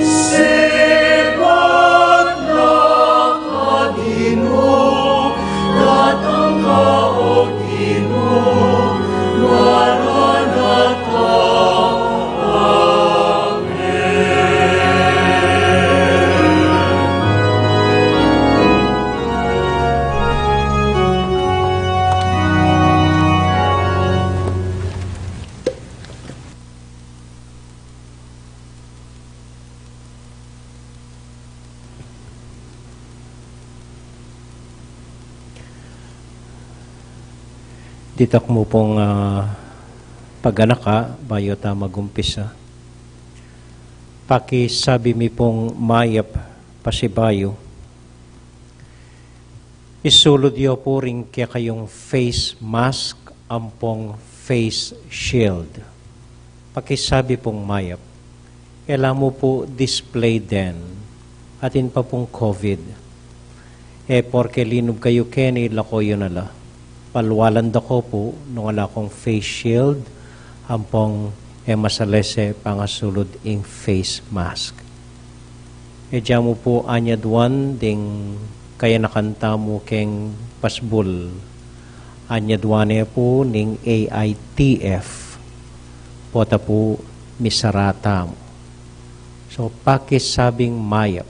sipud na ka, Ginu. Datang ka, O Ginu, Maranatha, amen. Ditak mu pung, ah, paganaka, bayu ta magumpisa. Pakisabi mi pung mayap pasibayu. Isulud yu pu ring kekayung face mask ampong face shield. Pakisabi pung mayap. E la mu pu display den, atin pa pung COVID. E porke linub kayu keni, lako yu na la. Palwalan da ko pu nung ala kung face shield ampong e masalese pangasulud ing face mask. E ja mu pu anyaduan ding kayanakan tamu keng pasbul. Anyaduan ne pu ning A I T F. Pota pu misara tamu. So, pakisabing mayap.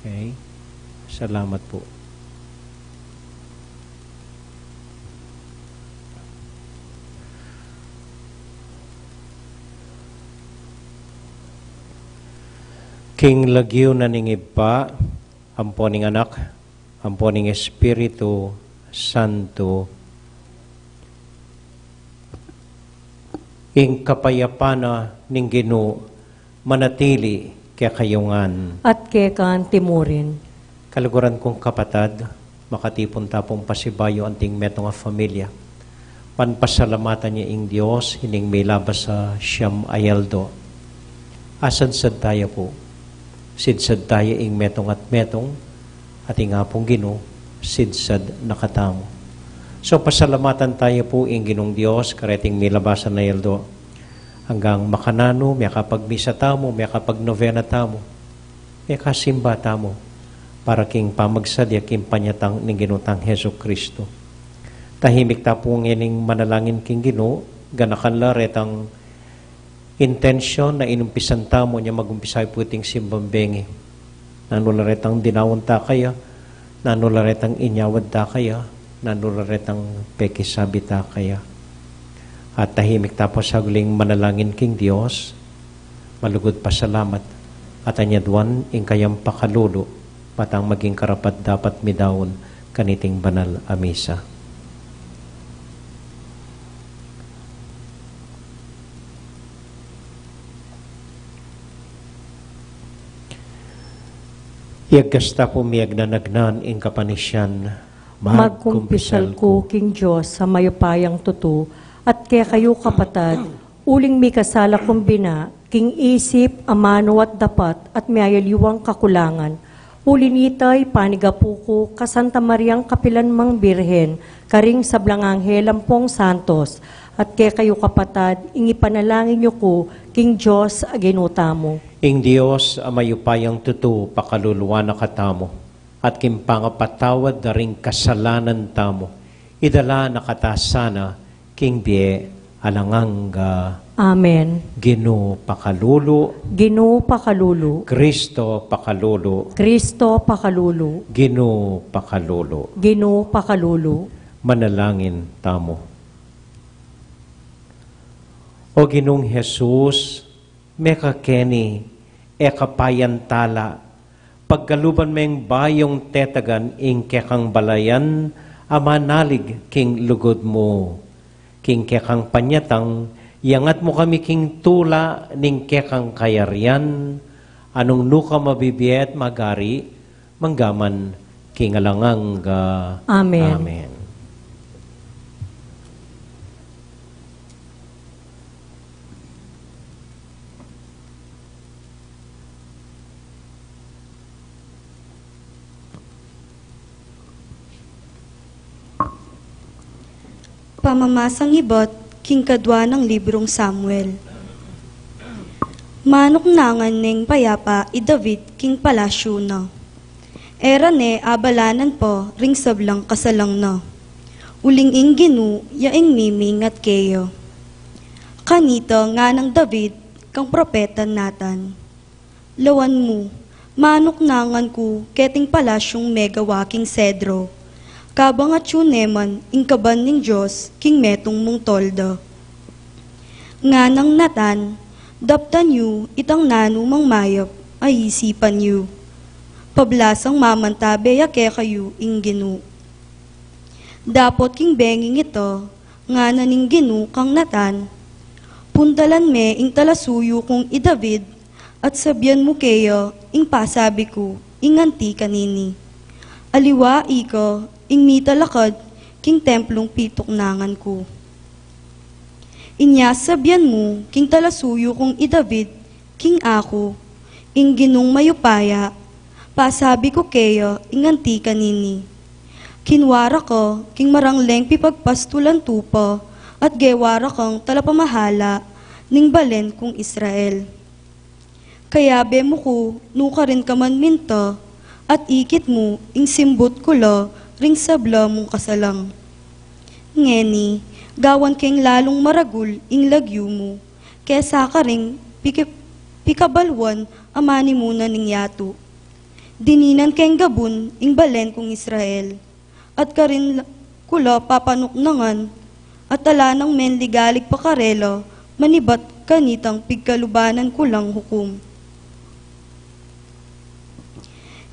Okay? Salamat pu. King lagyu na ning Ibpa, ampo ning Anak, ampo ning Espiritu Santo. Ing kapayapan na ning Ginu manatili kekayu ngan. At keka naman murin. Kaluguran kung kapatad, makatipun ta pung pasibayu anting metung a familia. Ban pasalamatan ya ing Dios ining milabas a siyam a aldo. Asadsad taya pu. Sidsad taya ing metung at metung, at ing Apung Ginu, sidsad na katamu. So, pasalamatan taya pu ing Ginung Dios, kareting milabasan a aldo. Anggang makananu, mekapagmisa tamu, mekapagnovena tamu, mekasimba tamu, para king pamagsadya king panyatang ning Ginu tang Jesucristo. Tahimik ta pu ngening manalangin king Ginu, Ganakan la retang intensyon na inumpisan tamu, nya mag-umpisa pu iting simbang bengi. Nanu la retang dinaun ta kaya, nanu la retang inyawad ta kaya, nanu la retang pekisabi ta kaya. At tahimik ta pu sa uling manalangin king Dios, malugud pasalamat, at anyaduan ing kayang pakalulu, patang maging karapat-dapat midaun kaniting banal a misa. Iyagkas ta pu miyagnanagnan ing kapanisyan. Magkumpisal ku king Dios a mayupayang tutu, at kekayu kapatad, uling mikasala kung bina, king isip, amanu at dapat, at miyayaliwang kakulangan. Uli nita, ipanigapu ku ka Santa Mariang kapilan mang Birhen, karing sablang anghel ampong santos, at kekayu kapatad, ing ipanalangin yu ku king Dios a Ginu tamu. Ing Dios a mayupayang tutu pakaluluan na katamu, at king pangapatawad da ring kasalanan tamu, idala na kata sana king bie alang angga. Amen. Ginu pakalulu. Ginu pakalulu. Kristo pakalulu. Kristo pakalulu. Ginu pakalulu. Ginu pakalulu. Manalangin tamu. O Ginung Jesus, mekakeni e ka payantala, pagkaluban meng bayung tetagan ing kekang balayan a manalig king lugud mu. King kekang panyatang, iyangat mu kami king tula ning kekang kayarian, a nung nu ka mabibie at magari, manggaman king alang angga. Amen. Amen. Pamamasang ibat king kadua nang librung Samuel. Manuknangan neng payapa i David king palasyu na. E ra ne abalanan pa ring sablang kasalang na. Uling ing Ginu ya ing mimingat keya. Kanita nganang David kang propetang Natan, "Lawan mu, manuknangan ku keting palasyung megawa king sedro, kabang atyu ne man ing kaban ning Dios king metung mung tolda." Nganang Natan, "Daptan yu itang nanu mang mayap a isipan yu. Pablasang mamantabe ya kekayu ing Ginu." Dapot king benging ita, ngana ning Ginu kang Natan, "Puntalan me ing talasuyu kung i David, at sabian mu keya ing pasabi ku ing anti kanini. Aliwa ika ing mitalakad king templung pituknangan ku. Inya sabian mu king talasuyu kung i David, king aku, ing Ginung mayupaya, pasabi ku keya ing anti kanini. Kinwa ra ka king marangleng pipagpastulan tupa, at gewa ra kang talapamahala ning balen kung Israel. Kayabe mu ku nu karin ka man minta, at ikit mu ing simbut ku la ring sabla mung kasalang. Ngeni, gawan keng lalung maragul ing lagyu mu kesa karing piki-, pikabaluan a manimuna ning yatu. Dininan keng gabun ing balen kung Israel, at karin la-, ku la papanuknangan, at ala nang menligalig pa karela manibat kanitang pigkalubanan ku lang hukum.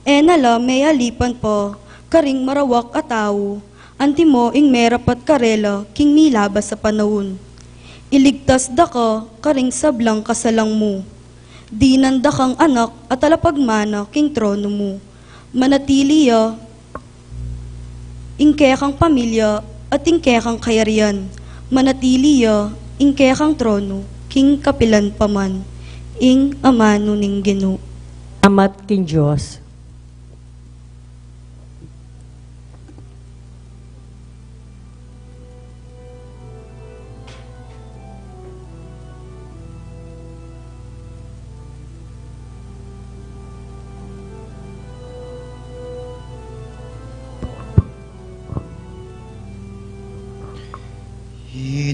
E na la me alipan pa karing marawak a tau, antimo ing merapat karela king milabas a panaun. Iligtas da ka karing sablang kasalang mu. Dinan da kang anak a talapagmana king trono mu. Manatili ya ing kekang pamilya at ing kekang kayarian. Manatili ya ing kekang trono king kapilan pa man. Ing amanu ning Ginu. Salamat king Dios.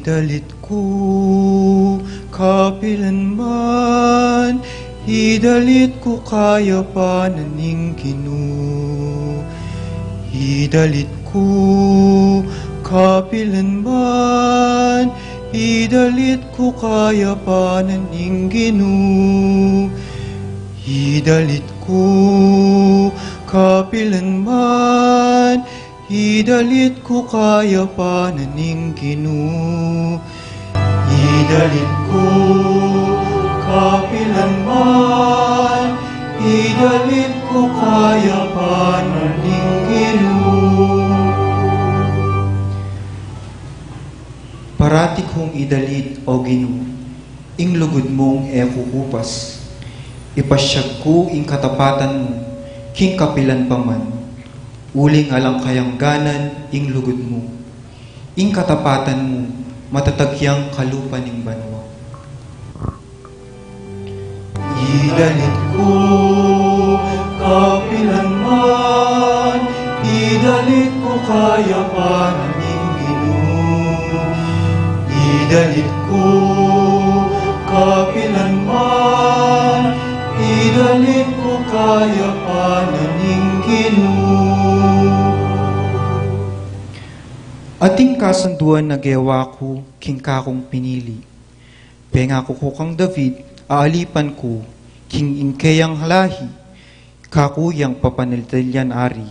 Idalit ku kapilan man, idalit ku kayapan ning Ginu. Idalit ku kapilan man, idalit ku kayapan ning Ginu. Idalit ku kapilan man, idalit ku kayapan ning Ginu. Idalit ku kapilan man, idalit ku kayapan ning Ginu. Parati kung idalit, O Ginu, ing lugud mung e kukupas. Ipasyag ku ing katapatan mu king kapilan pa man, uling alang kayangganan ing lugud mu. Ing katapatan mu matatag yang kalupa ning banua. Idalit ku kapilan man, idalit ku kayapan ning Ginu. Idalit ku kapilan man, idalit ku kayapan ning Ginu. Ating kasunduan a gewa ku king kakung pinili. Pengaku ku kang David, aalipan ku king ing keyang lahi, kaku yang papanalitalyan ari,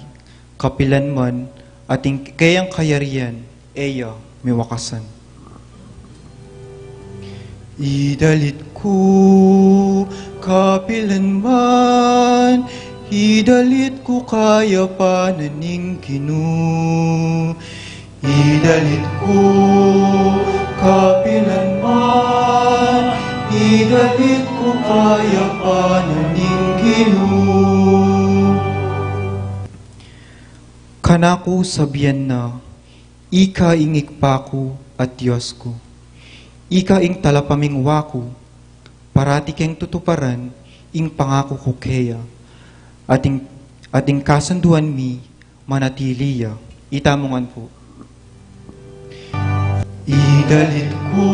kapilan man, at ing keyang kayarian e ya miwakasan. Idalit ku kapilan man, idalit ku kayapan ning Ginu. Idalit ku kapilan man, idalit ku kayapan ning Ginu. Kanaku sabian na, ika ing Ibpa ku at Dios ku, ika ing talapamingwa ku, parati keng tutuparan ing pangaku ku keya, at ing, at ing kasunduan mi manatili ya. Itamu ngan pu. Idalit ku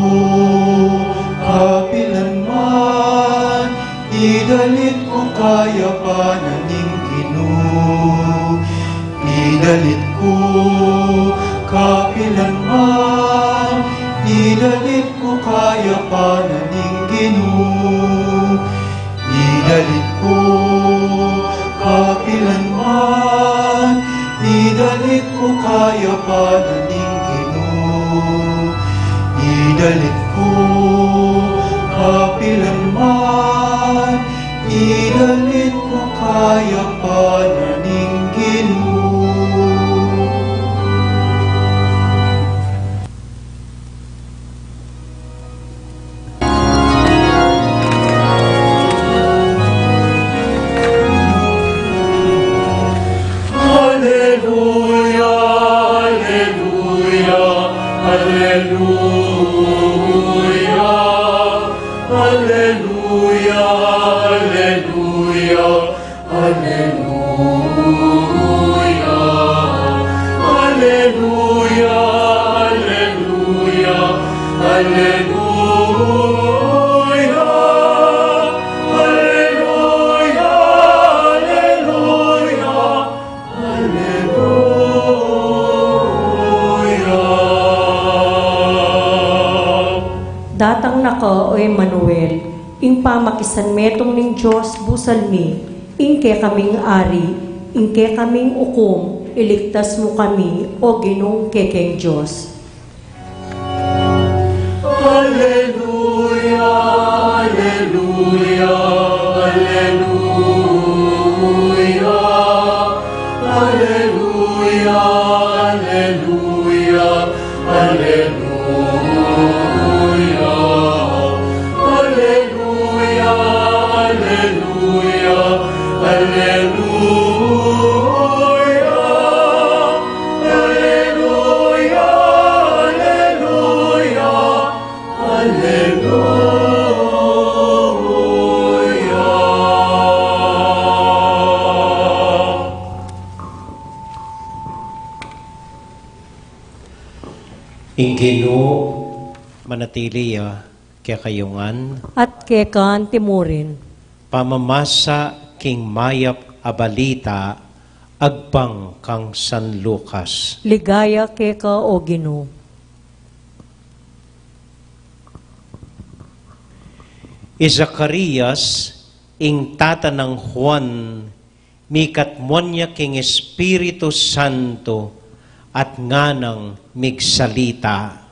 kapilan man, idalit ku kayapan ning Ginu. Idalit ku kapilan man, idalit ku kayapan ning Ginu. Idalit ku kapilan man, idalit ku kayapan ning Ginu. Idalit ku kapilan man, idalit ku kayapan ning Ginu. Aleluya, aleluya, aleluya. Aleluya, aleluya, aleluya. Aleluya, aleluya, aleluya. Aleluya, aleluya, aleluya. Datang na ka, O Emmanuel, ing pamakisanmetung ning Dios busal mi, ing kekaming ari, ing kekaming ukum, iligtas mu kami, O Ginung kekeng Dios. Aleluya, aleluya, aleluya. Aleluya, aleluya, aleluya. Aleluya, aleluya, aleluya. Aleluya, aleluya, aleluya. Ing Ginu Manatili ya kekayu ngan. At keka antimurin. Pamamasa king mayap a balita agpang kang San Lucas. Ligaya keka, O Ginu. I Zacarias, ing tata nang Juan, mikatmuan ya king Espiritu Santo at nganang migsalita.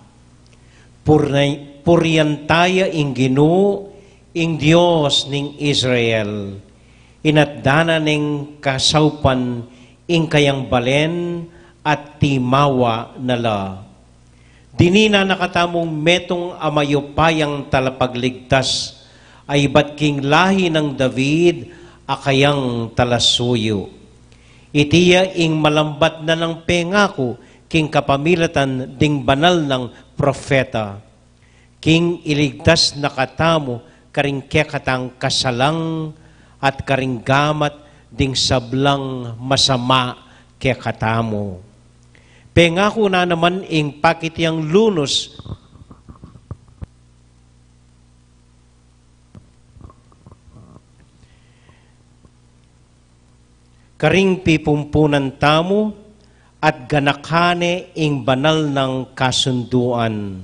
Purna-, purian taya ing Ginu, ing Dios ning Israel. Inatdanan ning kasaupan ing kayang balen at timawa na la. Dininan na katamung metung a mayupayang talapagligtas, a ibat king lahi nang David, a kayang talasuyu. Iti ya ing malambat na nang pengaku king kapamilatan ding banal nang propeta. King iligtas na katamu karing kekatang kasalang at karing gamat ding sablang masama kekatamu. Pengaku na naman ing pakit yang lunus karing pipumpunan tamu, at ganaka ne ing banal nang kasunduan.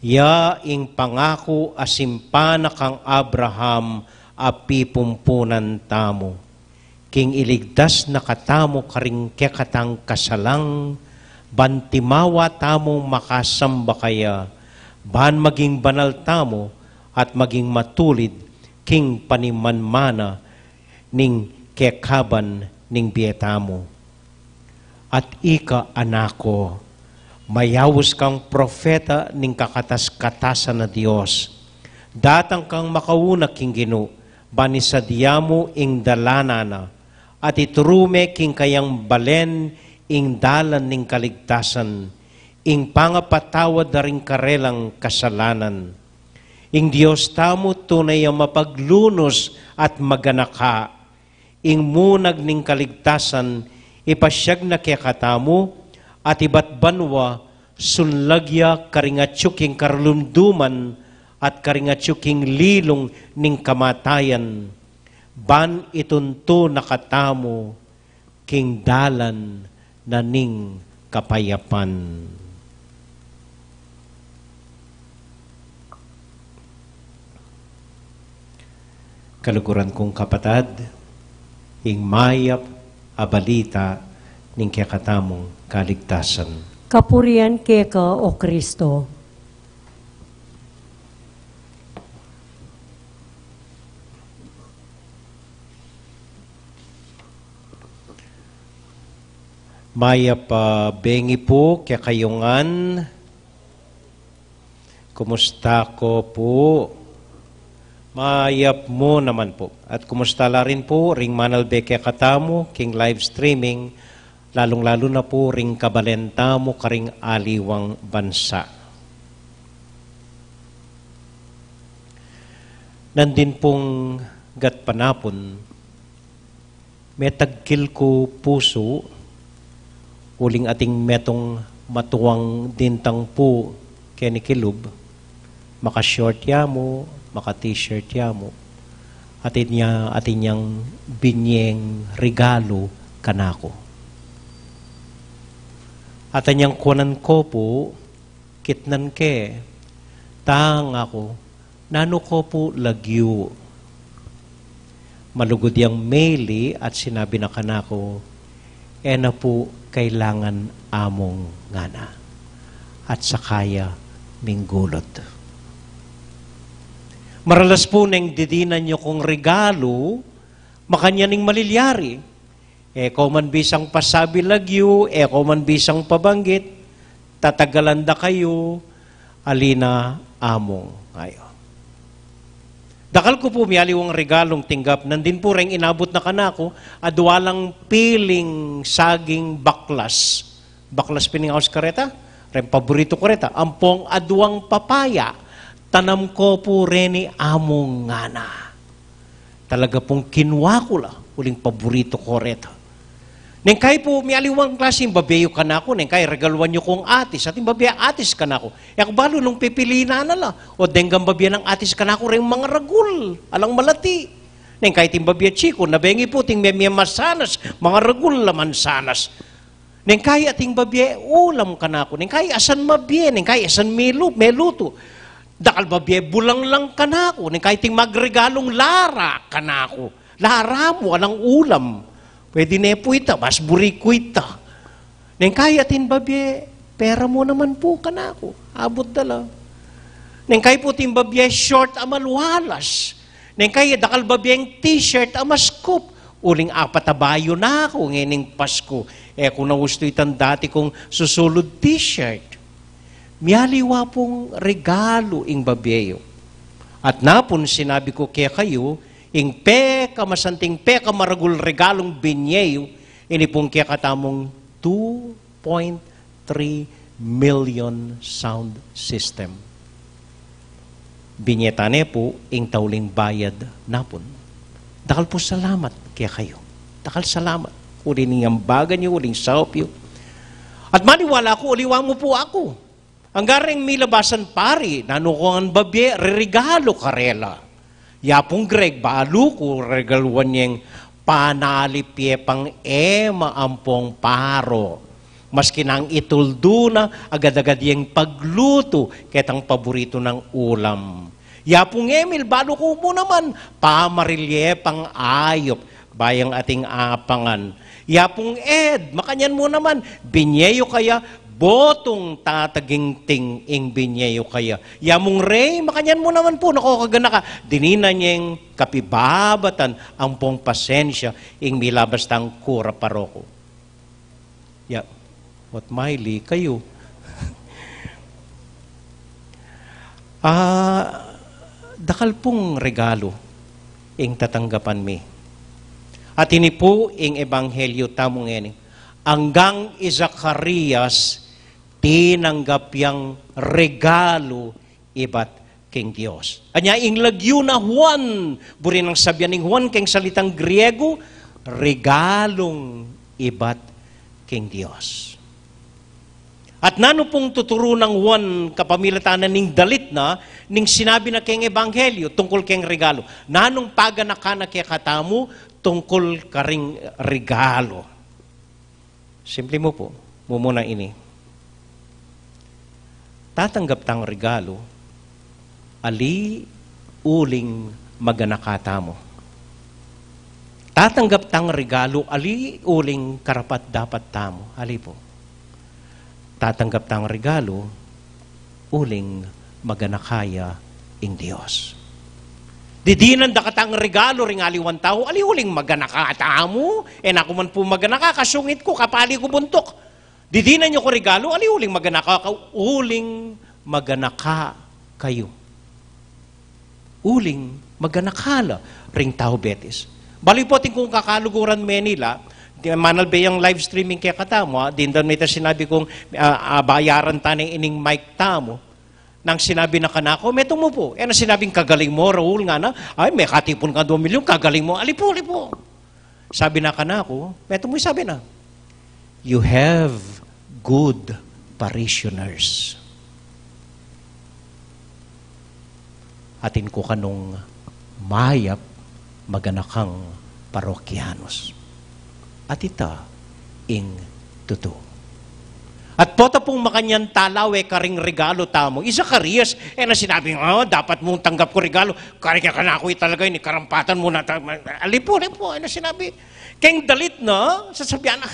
Ya ing pangaku a simpan na kang Abraham a pipumpunan tamu. King iligtas na katamu karing kekatang kasalang, ban timawa tamung makasamba kaya, ban maging banal tamu at maging matulid king panimanmana ning kekaban ning bie tamu. At ika, anak ku, mayaus kang propeta ning kakatas-katasan a Dios. Datang kang makauna king Ginu, ban isadya mu ing dalanan na, at ituru me king kayang balen ing dalan ning kaligtasan, ing pangapatawad da ring karelang kasalanan. Ing Dios tamu tune a mapaglunus at maganaka. Ing munag ning kaligtasan ipasiag na kekatamu, at ibat banua sunlag ya karing atyu king karlumduman at karing atyu king lilung ning kamatayan, ban ituntu na katamu king dalan na ning kapayapan. Kaluguran kung kapatad, ing mayap a balita ning kekatamung kaligtasan. Kapurian keka, O Kristo. Mayap a bengi pu kekayu ngan. Kumusta ko pu? Mayap mu naman pu. At kumusta la rin pu ring manalbe kekatamu king live streaming, lalung-lalu na pu ring kabalen tamu karing aliwang bansa. Nandin pung gatpanapun, metagkil ku pusu, uling atin metung matuang dintang pu keni kilub, maka-short ya mu, maka-t-shirt ya mu, atin ya, atin yang binyeng regalu kanaku. Atin yang kuanan ko pu, kitnan ke, tang aku, nanu ko pu lagyu? Malugud yang meli at sinabi na kanaku, e na pu kailangan, Among, ngana. At saka ya minggulut. Maralas pu neng didinan yu kung regalu, makanyan ing malilyari. E ko man bisang pasabi lagyu, e ko man bisang pabanggit, tatagalan da kayu, ali na, Among, ngayu. Dakal ku pu mialiwang regalung tinggap, nandin pu reng inabut na kanaku, adwa lang piling saging baklas. Baklas pin ing aus kareta, reng paburitu ku reta, ampong adwang papaya, tanam ko pu reni, Among, ngana. Talaga pung kinua ku la, uling paburitu ku reta. Neng kayi pu, mialiwang klasing babie yu kanaku, neng kayi regaluan yu kung atis, ating babie atis kanaku. E ku balu nung pipilian na la, o denggang babie nang atis kanaku, reng mangaragul, alang malati. Neng kayi ating babie chiku, na bengi pu, ating mie, mie masanas, mangaragul la mansanas. Neng kayi ating babie ulam kanaku, neng kayi asan mabie, neng kayi asan milu-, melutu. Dakal babie bulanglang kanaku, neng kayi ating magregalung lara kanaku. Lara mu, alang ulam. Pwede ne pu ita, mas buri ku ita. Neng kayi ating babie, pera mu naman pu kanaku. Abut da la. Neng kayi pu ating babie, short a malualas. Neng kayi dakal babieng t-shirt a maskup. Uling apat a bayu na ku ngening Pasku. E ku na ustu itang dati kung susulud t-shirt. Mialiwa pung regalu ing babie yu. At napun sinabi ku kekayu, ing pekamasanting, pekamaragul regalung binie yu, ini pung kekatamung two point three million sound system. Binie ta ne pu ing tauling bayad napun. Dakal pu salamat kekayu. Dakal salamat. Uli ning ambagan yu, uling saup yu. At maniwala ku, aliwa mu pu aku. Anggang reng milabasan pari, nanu kung babie, reregalu karela. Ya pung Greg, balu ku regaluan yeng panalip ye pang ema ampong paro. Maski nang ituldu na, agad-agad yeng paglutu, ketang paburitu nang ulam. Ya pung Emil, balu ku mu naman, pamaril ye pang ayup, bayang ating apangan. Ya pung Ed, makanyan mu naman, binie yu kaya, botung tatagingting ing binie yu kaya. Ya mung Rey, makanyan mu naman pu, naku, kaganaka, dininan yeng kapibabatan ampong pasensya ing milabas tang kura paroko. Ya, what, maili kayu. Ah, dakal pung regalu ing tatanggapan mi. At ini pu ing ebanghelyu tamu ngeni. Anggang i Zacarias, tinanggap yang regalu ibat king Dios. Anya ing lagyu na Juan, buri nang sabian ning Juan keng salitang Griego, regalung ibat king Dios. At nanu pung tuturu nang Juan kapamilatan na ning dalit na, ning sinabi na keng ebanghelyu tungkul keng regalu? Nanung paganakan na kekatamu tungkul karing regalu? Simple mu pu, mumuna ini. Tatanggap tang regalu, ali uling maganaka tamu. Tatanggap tang regalu, ali uling karapat-dapat tamu. Ali pu. Tatanggap tang regalu, uling maganaka ya ing Dios. Didinan da katang regalu ring aliwang tau, ali uling maganaka tamu, e na ku man pu maganaka, kasungit ku, kapali ku buntuk. Didinan yu ku regalu, ali uling maganaka ka, uling maganaka kayu. Uling maganaka la ring tau Betis. Bali pu atin kung kakaluguran Manila, di, manalbe yang live streaming kekatamu, ah, dindan mita sinabi kung, ah, ah, bayaran ta ne ining mic tamu. Nang sinabi na kanaku, metung mu pu. E na sinabing kagaling mu, Raul, ngana, ay, mekatipun ka dua milyun, kagaling mu. Ali pu, ali pu. Sabi na kanaku, metung mu, sabi na, "You have good parishioners." Atin ku kanung mayap maganakang parokyanos. At ita ing tutu. At pota pung makanyan talawe karing regalu tamu. I Zacarias, e na sinabing, "Oh, dapat mung tanggap ku regalu. Karing kanaku talaga ini, karampatan mu na ta-," ali pu, ali pu, e na sinabi. Keng dalit na, sasabian na,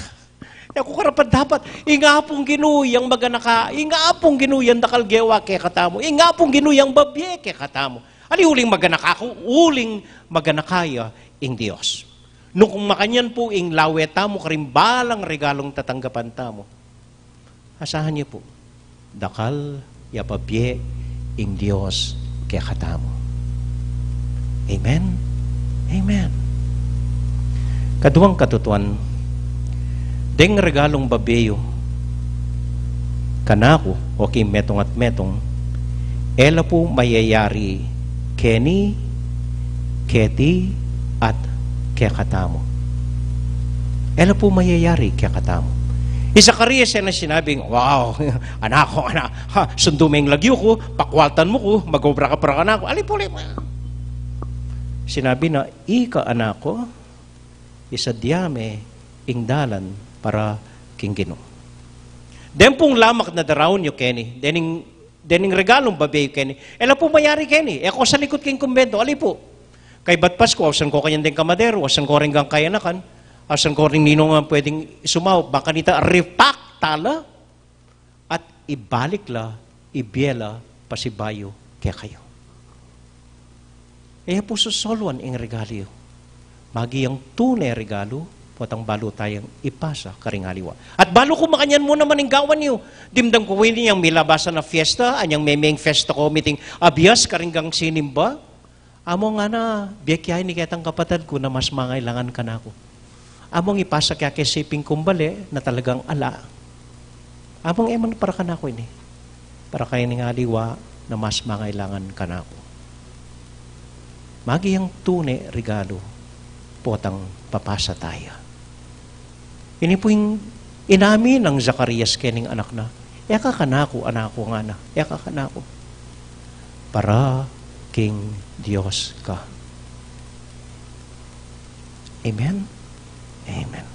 e ku karapat-dapat. Ing Apung Ginu yang maganaka, ing Apung Ginu yang dakal gewa kekatamu, ing Apung Ginu yang babie kekatamu. Ali uling maganaka ku, uling maganaka ya ing Dios. Nung makanyan pu ing lawe tamu karing balang regalung tatanggapan tamu, asahan yu pu, dakal ya babie ing Dios kekatamu. Amen. Amen. Kaduang katutuan, deng regalung babie yu kanaku o king metung at metung, e la pu mayayari keni, keti, at kekatamu. E la pu mayayari kekatamu. I Zacarias e na sinabing, "Wow, anak ku, anak, ha, sundu me ing lagyu ku, pakwaltan mu ku, mag-obra ka para kanaku." Ali pu, ali pu. Sinabi na, "Ika, anak ku, isadya me ing dalan para king Ginu." Deng pung lamak na daraun yu keni, dening, dening regalung babie yu keni, e la pu mayari keni, e ko salikut king kumbento, ali pu. Kaybat Pasku, ausan ko kanyan deng kamaderu, ausan ko reng kayanakan, ausan ko reng ninung a pwedeng sumaup, bang kanita repack tala, at ibalik la, ibie la pasibayu kekayu. E pu susoluan ing regalu yu. Maging tune regalu, potang balu tayang ipasa karing aliwa. At balu ku makanyan mu naman ing gawan yu. Dimdam ku ini yang milabasan a fiesta, anyang memeng fiesta ko miting abias karing gang sinimba. Among ngana, biye kaya ini ketang kapatad ku na mas mangailangan kanaku. Among ipasa kaya ke siping kumbale na talagang ala. Among e man para kanaku ini. Para kaya ning aliwa na mas mangailangan kanaku. Maging tune regalu, potang papasa taya. Ini pu ing inamin nang Zacarias kening anak na, "E ka kanaku, anak ku," ngana, "e ka kanaku. Para king Dios ka." Amen? Amen.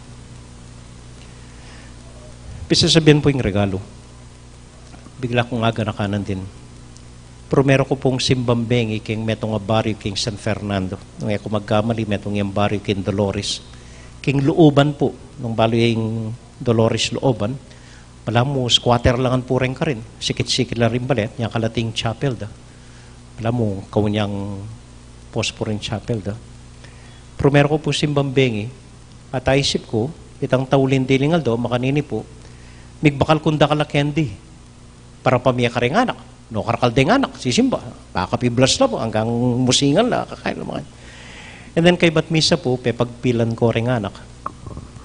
Pisasabian pu ing regalu. Bigla kung aganakanan din. Primero ku pung simbang bengi king metung a baryu king San Fernando. Nung e ku magkamali, metung yang baryu king Dolores. King Looban pu, nung balu yang Dolores Looban, balamu squatter la ngan pu reng karin. Sikit-sikit la ring bale, nya kalating chapel da. Balamu kaunyang pos pu ring chapel da. Primero ku pu simbang bengi, at aisip ku, itang tauli ning diling aldo, makanini pu, migbakal kung dakal a candy. Para pamie kareng anak. No karakal deng anak, sisimba. Pakapiblas la pu, anggang musingan la, kakain la makanyan. And then, kaybat misa pu, pepagpilan ko reng anak.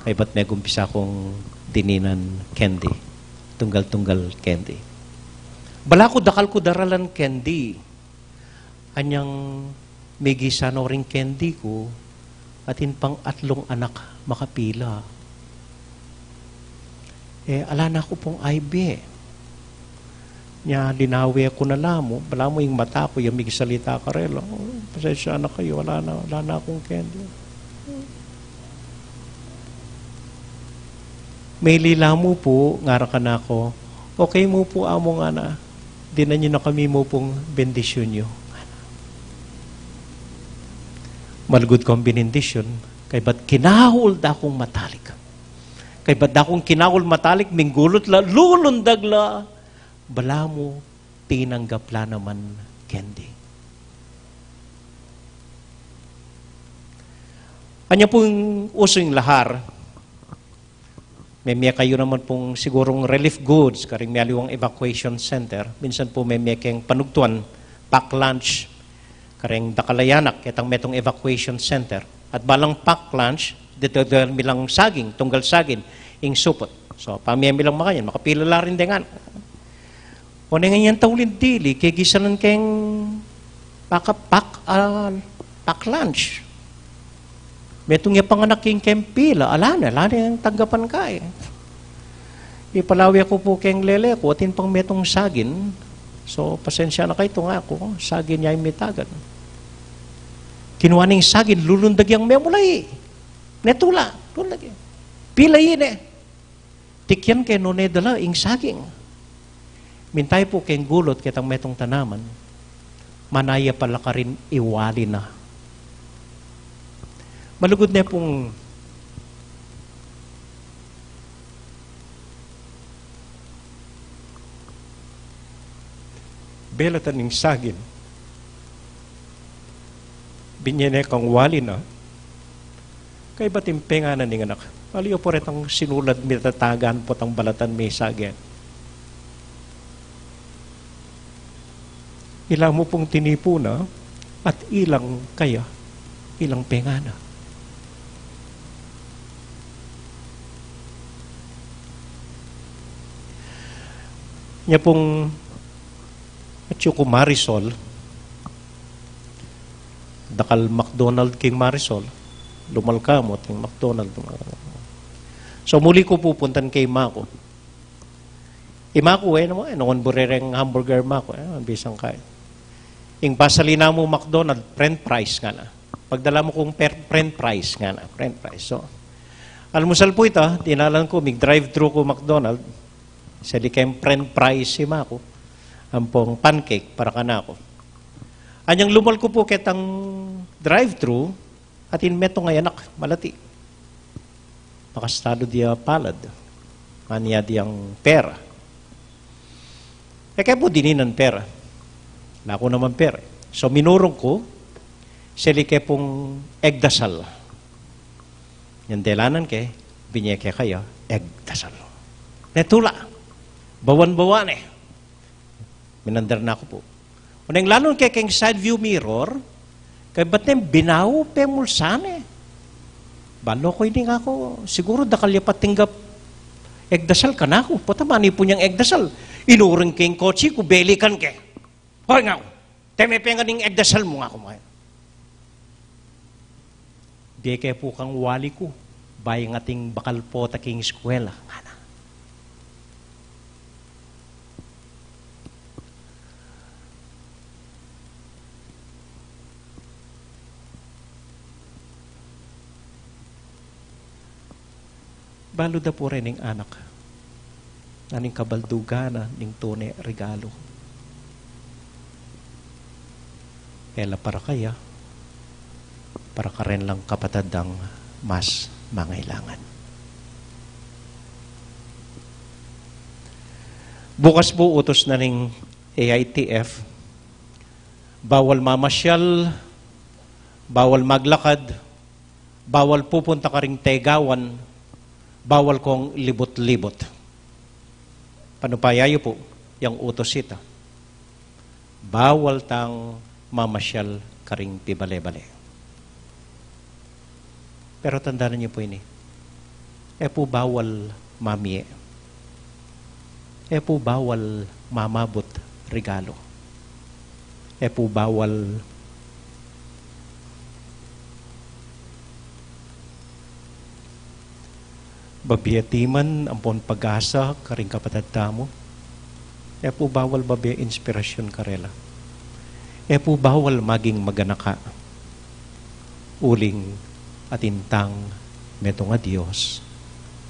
Kaybat megumpisa kung dininan candy. Tunggal-tunggal candy. Bala ku dakal ku daralan candy. Anyang migisan no ring candy ku, atin pang atlung anak makapila. E, ala na ku pung aibie. Nya, linawe ku na la mu, balamu ing mata ku, yang migisalita karela. "Oh, pasensya na kayu, ala na, ala na kung candy." Meli la mu pu, ngara kanaku, "Okay mu pu, Amu," ngana. "Dinan yu na kami mu pung bendisyun yu." Malugud kung bendisyun, kaybat kinaul da kung matalik. Kaybat da kung kinaul matalik, minggulut la, lulundag la, balamu tinanggap la naman candy. Anya pung usu ing lahar, memie kayu naman pung sigurung relief goods, karing mialiwang evacuation center, minsan pu memie keng panugtuan, pack lunch, karing dakal a anak, ketang metung evacuation center. At balang pack lunch, didala mi lang saging, tunggal saging, ing supot. So, pamie mi lang makanyan, makapila la rin deng anak. O neng inyang tauling dili, kegisanan keng pakapak, ah, pack lunch. Metung ya panganak king keng pila, ala na, ala na yang tanggapan ka e. Ipalawe ku pu keng lele ku, atin pang metung sagin. So, pasensya na kayu, tunga ku, sagin ya ing mitagan. Kinua ne ing sagin, lulundag yang memulai. Netula, lulundag ya. Pila ini. Tikyan ke nune dala ing saging. Minta yu pu keng gulut ketang metung tanaman, manaya pala karin iwali na. Malugud ne pung belatan ing sagin. Binye ne kang wali na, kaybat ing penganan ning anak. Aliwa pu retang sinulad mi tatagan potang balatan mi sagin. Ila mu pung tinipu na at ilang kaya, ilang pengana. Nya pung atyu ku Marisol, dakal McDonald king Marisol, lumalka mu ting McDonald. So muli ku pupuntan keng ima ku. Ima ku, e, naman, e, nung burereng hamburger ima ku, e, bisang kain. Ing pasalin na mu McDonald, french fries ngana. Pagdala mu kung per-, french fries ngana, french fries. So, almusal pu ita, dinalan ku, mig-drive-thru ku McDonald, seli keng french fries ima ku, ampong pancake para kanaku. Anyang lumal ku pu ketang drive-thru, atin metung a anak, malati. Makastalo dia palad. Ngana dia diang pera. E ke pu dininan pera. Ala ku naman pera. So minurung ku, seli ke pung egdasal. Nyang delanan ke, binye ke kaya, egdasal. Netula. Bawan-bawan e. Minandar na ku pu. Oneng lanun ke keng side view mirror, kaybat neng binau pemulsan e. Balu ku ini ngaku, siguru dakal ya patinggap egdasal kanaku. Pota manipun yang egdasal. Inurung keng kotse ku, belikan ke. Hoy ngaku, teme pengan ing egdasal mu ngaku, mai. Bie ke pu kang wali ku, bayu ating bakal pota king eskwela, ngana. Balu da pu reng anak. Nanu ing kabaldugan na ning tune regalu? E la para kaya, para kareng kapatad dang mas mangailangan. Bukas pu utus na ning A I T F, bawal mamasyal, bawal maglakad, bawal pupunta karing tegawan, bawal kong libut-libut. Panupaya yu pu, yang utus ita. Bawal tang mamasyal karing pibale-bale. Pero tandanan yu pu ini. E pu bawal mamie. E pu bawal mamabut regalu. E pu bawal babie timan ampon pag-asa karing kapatad tamu. E pu bawal babie inspirasyon karela. E pu bawal maging maganaka. Uling atin tang metung a Dios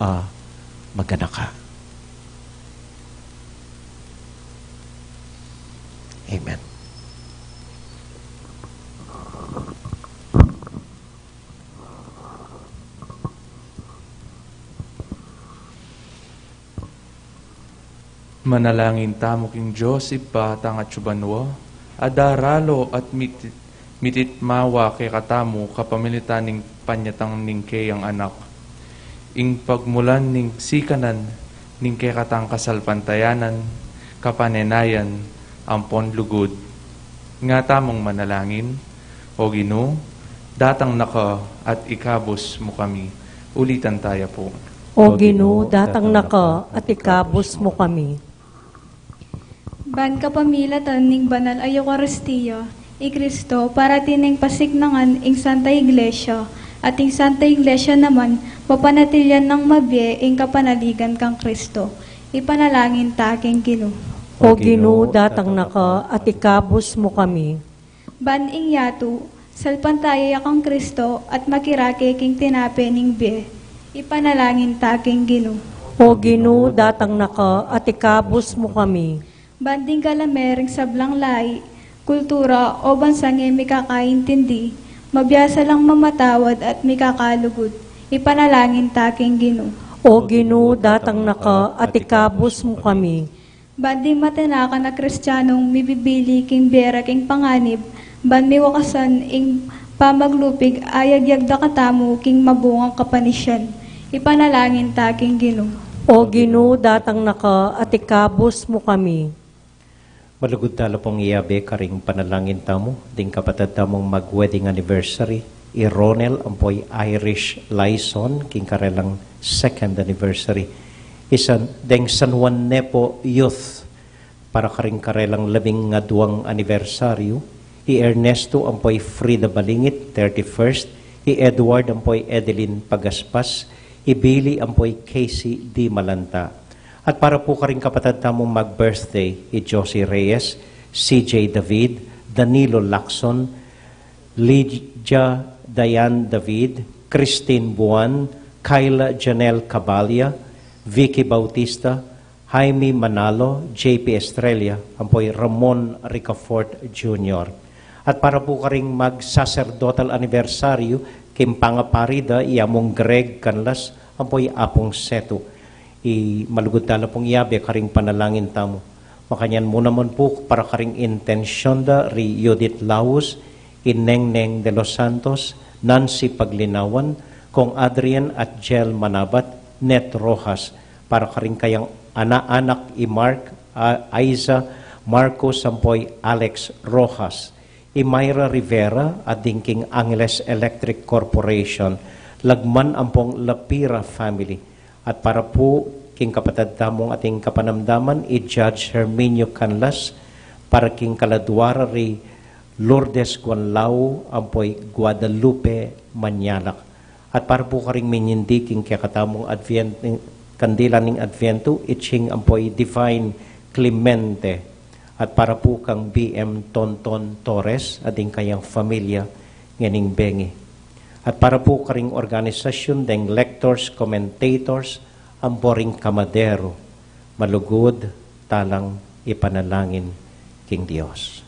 a maganaka. Amen. Manalangin tamu king Dios Ibpa tang atsu banua, a daralo at mitit, mitit mawa kekatamu kapamilatan ning panyatang ning keyang Anak. Ing pagmulan ning sikanan ning kekatang kasalpantayanan, kapanenayan, ampon lugud. Nga tamung manalangin, O Ginu, datang na ka at ikabus mu kami. Ulitan taya pu. O Ginu, datang na ka at ikabus mu kami. Ban kapamilatan ning banal a Eukaristia, i Kristo, parati neng pasiknangan ing Santa Iglesia, at ing Santa Iglesia naman, mapanatilian nang mabie ing kapanaligan kang Kristo. Ipanalangin ta king Ginu. O Ginu, datang na ka at ikabus mu kami. Ban ing yatu, salpantaya ya kang Kristo at makirake king tinape ning bie. Ipanalangin ta king Ginu. O Ginu, datang na ka at ikabus mu kami. Ban ding galame ring sablang lai, kultura o bansang e mikakaintindi, mabiasa lang mamatawad at mikakalugud. Ipanalangin ta king Ginu. O Ginu, datang na ka at ikabus mu kami. Ban ding matinakan a Kristianong mibibili king bie ra king panganib, ban miwakasan ing pamaglupig a yagyag da katamu king mabungang kapanisian. Ipanalangin ta king Ginu. O Ginu, datang na ka at ikabus mu kami. Malugud tala pung iyabe karing panalangin tamu, ding kapatad tamung mag-wedding anniversary, i Ronel ampo i Irish Lyson, king karelang second anniversary. Isan deng San Juan Nepo Youth, para karing karelang labing aduang anibersaryu, i Ernesto ampo i Frida Balingit, thirty-first, i Edward ampo i Edeline Pagaspas, i Billy ampo i Casey D. Malanta. At para pu karing kapatad tamung mag-birthday, i Josie Reyes, C J David, Danilo Lacson, Lydia Diane David, Christine Buan, Kyla Janelle Cabalia, Vicky Bautista, Jaime Manalo, J P Estrella, ampo i Ramon Ricafort Junior. At para pu karing mag-sacerdotal anibersaryu, king pangapari da, i Among Greg Canlas, ampo i Apung Setu. I malugud tala pung yabe karing panalangin tamu. Makanyan mu naman pu para karing intensyon da ri Judith Laus, i Nengneng de los Santos, Nancy Paglinawan, Kong Adrian at Jel Manabat, Net Rojas, para karing kayang ana-anak i Mark, a-, Aiza, Marcos, ampo i Alex Rojas, i Myra Rivera, a ding king Angeles Electric Corporation, lagman ampong Lapira family, at para pu king kapatad tamung ating kapanamdaman, i Judge Herminio Canlas, para king kaladua ra ri Lourdes Guanlao, ampo i Guadalupe Manyalak. At para pu karing minyindi king kekatamung Advent, kandila ning Adventu, i Ching ampo i Divine Clemente. At para pu kang B M Tonton Torres, a ding kayang familia ngening bengi. At para pu karing organisasyun deng lectors, commentators, ampo ring kamadero, malugud talang ipanalangin king Dios.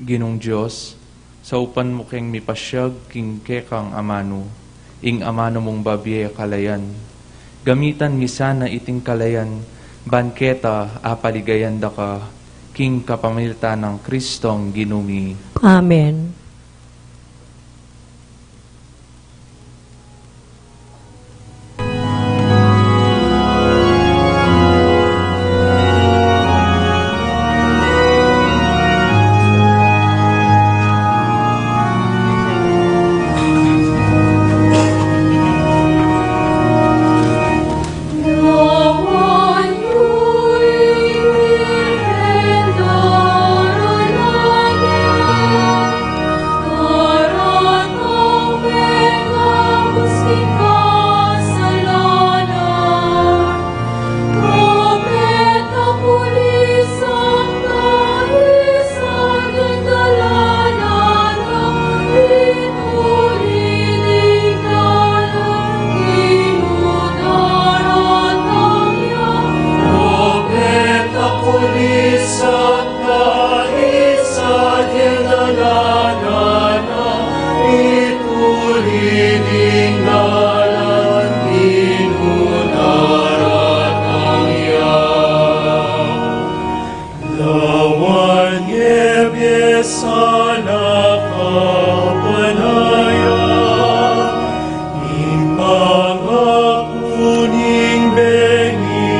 Ginung Dios, saupan mu keng mipasyag king kekang amanu, ing amanu mung babie kalayan. Gamitan mi sana iting kalayan, ban keta apaligayan da ka, king kapamilatan nang Kristong Ginu mi. Amen. Lawan nge bie sana kapanaya, ing pangaku ning bengi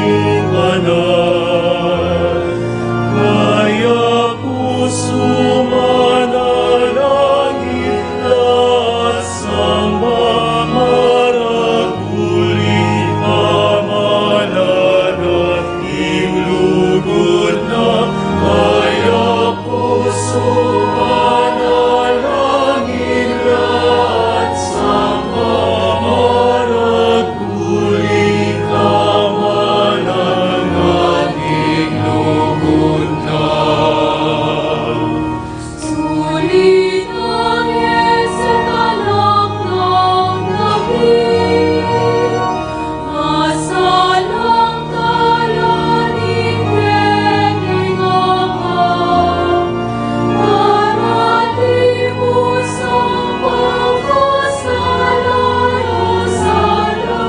banal. Kaya ku sumanalangin, at samba maragul ing pamalanan ning lugud na. Kaya ku sumanalangin, at samba maragul ing pamalanan ning lugud na. Sulit na nge sa tanak nang David, masalang tala ning kekeng Ama, parati mu sang pamasalan o sala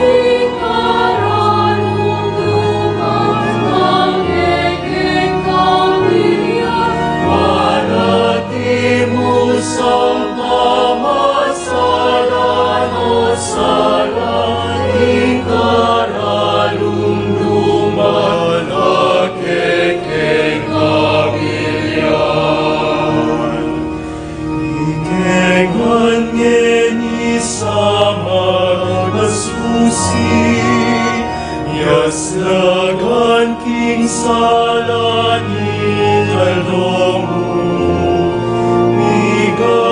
ing karalum-duman, ing kekeng kapilan, parati mu sang pamasalan o sala ing karalum-duman, ing kekeng kapilan. Ike ngan ngeni sa magmasusi, yaslagan king sala ning aldo mu. Ika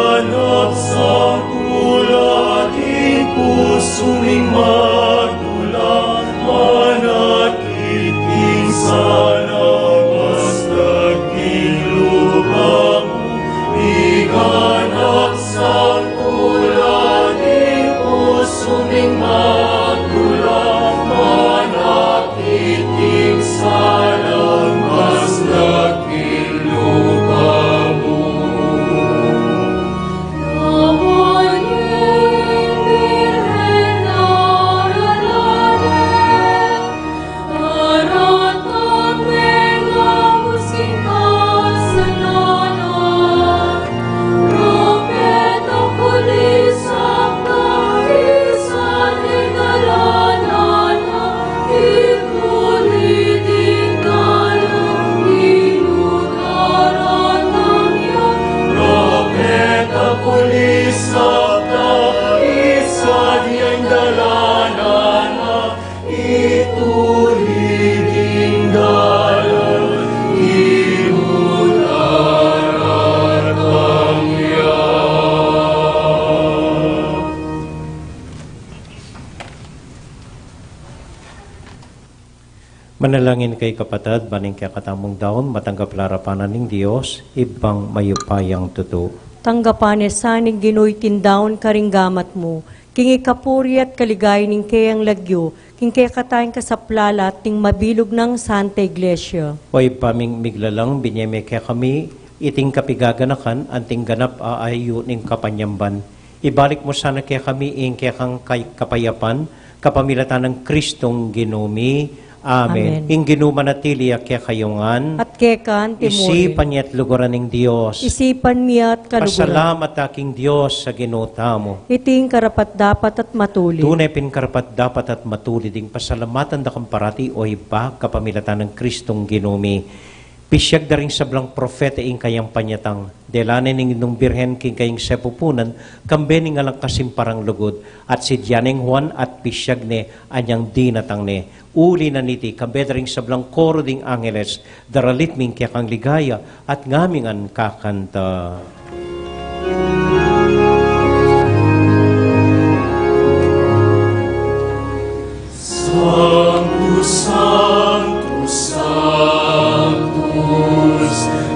Manalangin kayu, kapatad, ban ing kekatamung daun matanggap la arapan na ning Dios, Ibpang mayupayang tutu. Tanggapan ne sa ning Ginu iting daun karing gamat mu, king ikapuri at kaligayan ning keyang lagyu, king kekatang kasaplalan at ning mabilug nang Santa Iglesia. O Ibpa ming miglalang, binie me kekami iting kapigaganakan anting ganap a ayu ning kapanyamban. Ibalik mu sana kekami ing kekang kay-, kapayapan, kapamilatan nang Kristong Ginu mi. Amen. Amen. Ing Ginu manatili ya kekayu ngan. At keka mu rin. Isipan ya at luguran ing Dios. Isipan mi ya at kaluguran. Pasalamat ta king Dios a Ginu tamu. Iti ing karapat-dapat at matulid. Tune pin karapat-dapat at matulid ing pasalamatan da kang parati, o Ibpa, kapamilatan nang Kristong Ginu mi. Pisiag da ring sablang propeta ing kayang panyatang. Dela ne ning Indung Birhen king kayang sepupunan, kambe ning alang kasimparang lugud, at sidya neng Juan at pisiag ne anyang dinatang ne. Uli na niti, kambe da ring sablang koro ding angeles, daralit mi ing kekang ligaya, at ngami ngan kakanta. Sanctus, Sanctus, Sanctus,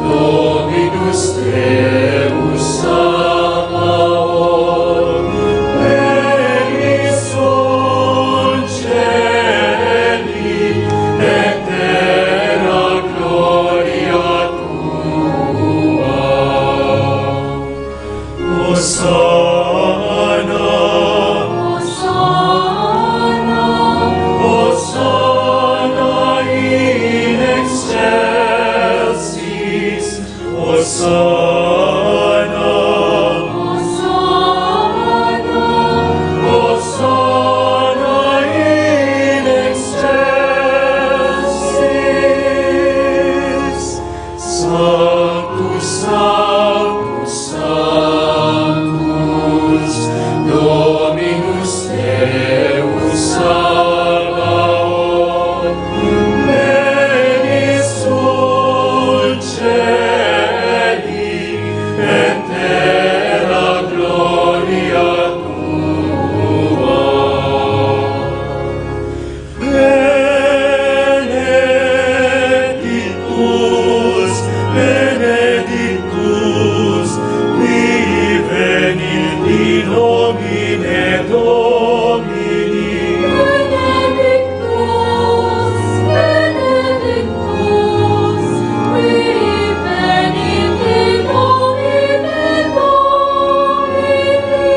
Dominus Deus Sabaoth, plenius sunt celi et terra gloria tua. Hosanna, Hosanna, Hosanna in excelsis, Hosanna, Hosanna, Hosanna in excelsis. Sanctus, Sanctus, Sanctus, Dominus Deus Sabaoth, plenius sunt celi et terra gloria tua. Benedictus, benedictus, qui venit in nomine Domini. Benedictus, benedictus, qui venit in nomine Domini.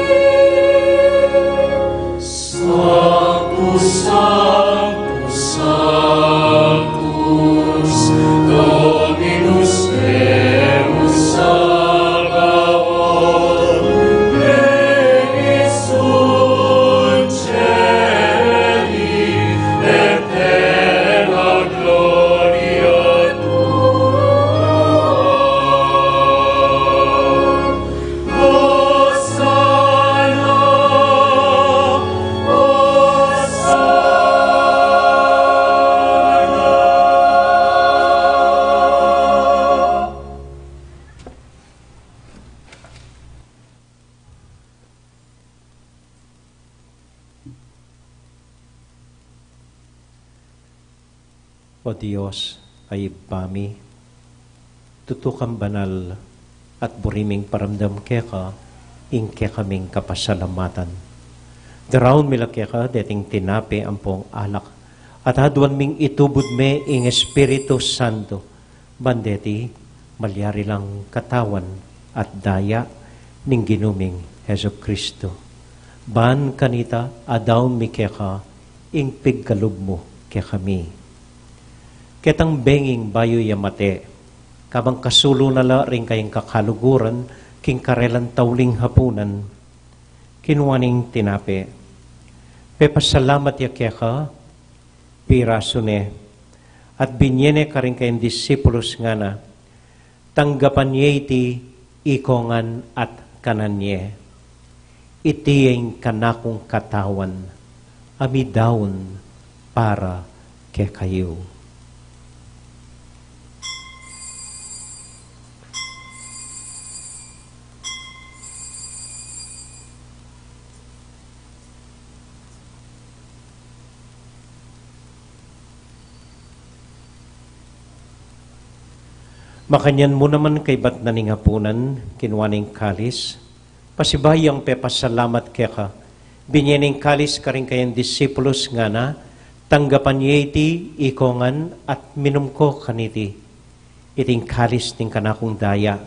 Sanctus, Sanctus, Sanctus, Dominus Deus Sabaoth, plenius sunt celi et terra gloria tua. Hosanna, Hosanna. O Dios, a Ibpa mi, tutu kang banal, at buri ming paramdam keka ing kekaming kapasalamatan. Daraun mi la keka deting tinape ampong alak, at aduan ming itubud me ing Espiritu Santo, ban deti malyari lang katawan at daya ning Ginu ming Jesucristo. Ban kanita, adaun mi keka ing pigkalub mu kekami. Ketang benging bayu ya mate, kabang kasulu na la ring kayang kakaluguran king karelang tauling hapunan, kinua neng tinape, pepasalamat ya keka, pirasu ne, at binie ne karing kayang disipulus, ngana, tanggapan ye iti ikongan at kanan ye. Iti ya ing kanakung katawan a midaun para kekayu. Makanyan mu naman kaybat na ning apunan, kinua ne ing kalis, pasibayu yang pepasalamat keka, binye ne ing kalis karing kayang disipulus, ngana: Tanggapan ye iti, ikongan, at minum ko kaniti. Iti ing kalis ning kanakung daya,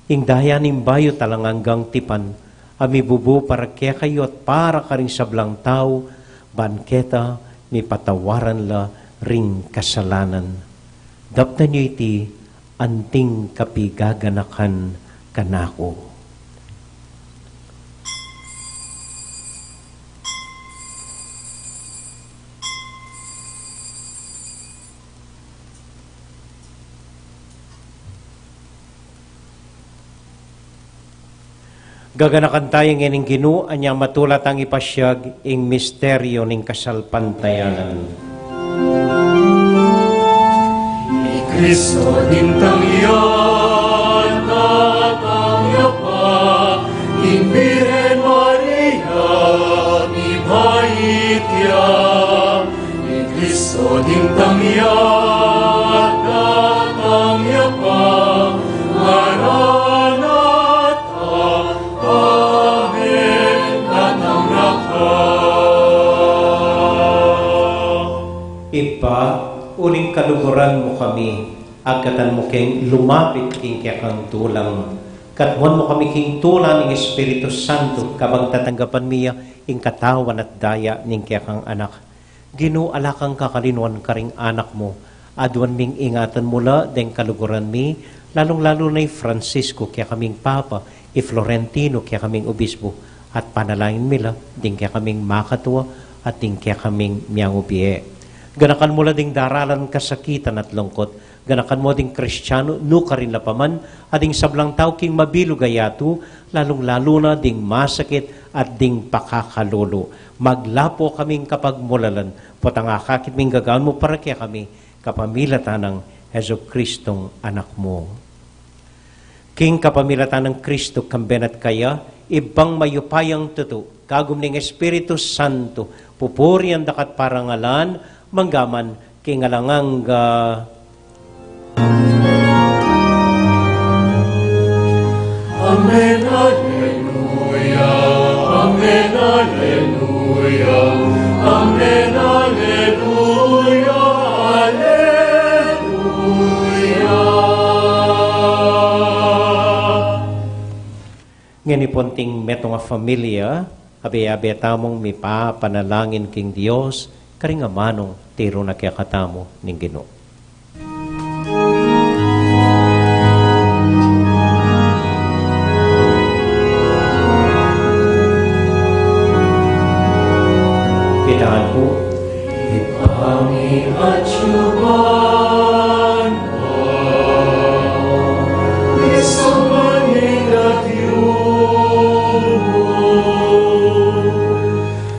ing daya ning bayu at alang anggang tipan, a mibubu para kekayu at para karing sablang tau, ban keta mipatawaran la ring kasalanan. Daptan yu iti anting kapigaganakan kanaku. Gaganakan taya ngening Ginu, anya matula tang ipasiag ing misteryu ning kasalpantayanan. I Kristo dintang ya, tatang ya pa, ing Birhen Maria mibait ya. I Kristo dintang ya, tatang ya pa, Maranatha, Amen, tatang na ka. Ibpa, uling kaluguran mu kami, agkatan mu keng lumapit king kekang tulang. Katmuan mu kami king tula ning Espiritu Santo, kabang tatanggapan mi ya ing katawan at daya ning kekang Anak. Ginu, ala kang kakalinuan karing anak mu. Aduan ming ingatan mu la deng kaluguran mi, lalung-lalu na i Francisco, kekaming Papa, i Florentino, kekaming Obispo, at panalangin mi la ding kekaming makatua at ding kekaming miangubie. Ganakan mu la ding daralan kasakitan at lungkut. Ganakan mu ding Kristiano, nukarin la pa man, a ding sablang tau king mabilug a yatu, lalung-lalu na ding masakit at ding pakakalulu. Maglapo kaming kapagmulalan, potang akakit ming gagawan mu para kekami, kapamilatan nang Jesucristong Anak mu. King kapamilatan nang Kristo, kambe na at kaya, Ibpang mayupayang tutu, kagum ning Espiritu Santo, pupurian da ka at parangalan, mangga man king alang angga. Amen, alleluia, amen, alleluia, amen, alleluia, alleluia. Ngeni pung metung a familia, abe-abe tamung mipapanalangin king Dios, karing amanung tiru na kekatamu ning Ginu. Kitaan pu. Ibpa mi atsu ka banua, misamban ya ing lagyu mu,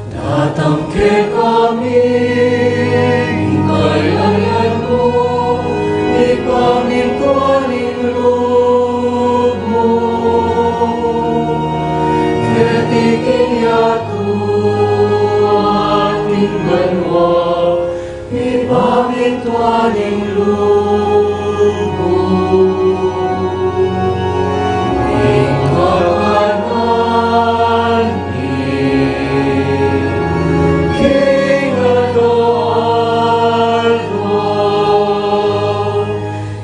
datang kekami ing kayarian mu, mipamintuan ing lub mu keti king yatu anti king banua. Mipamintuan ing lub mu, ing kakanan mi king aldo-aldo.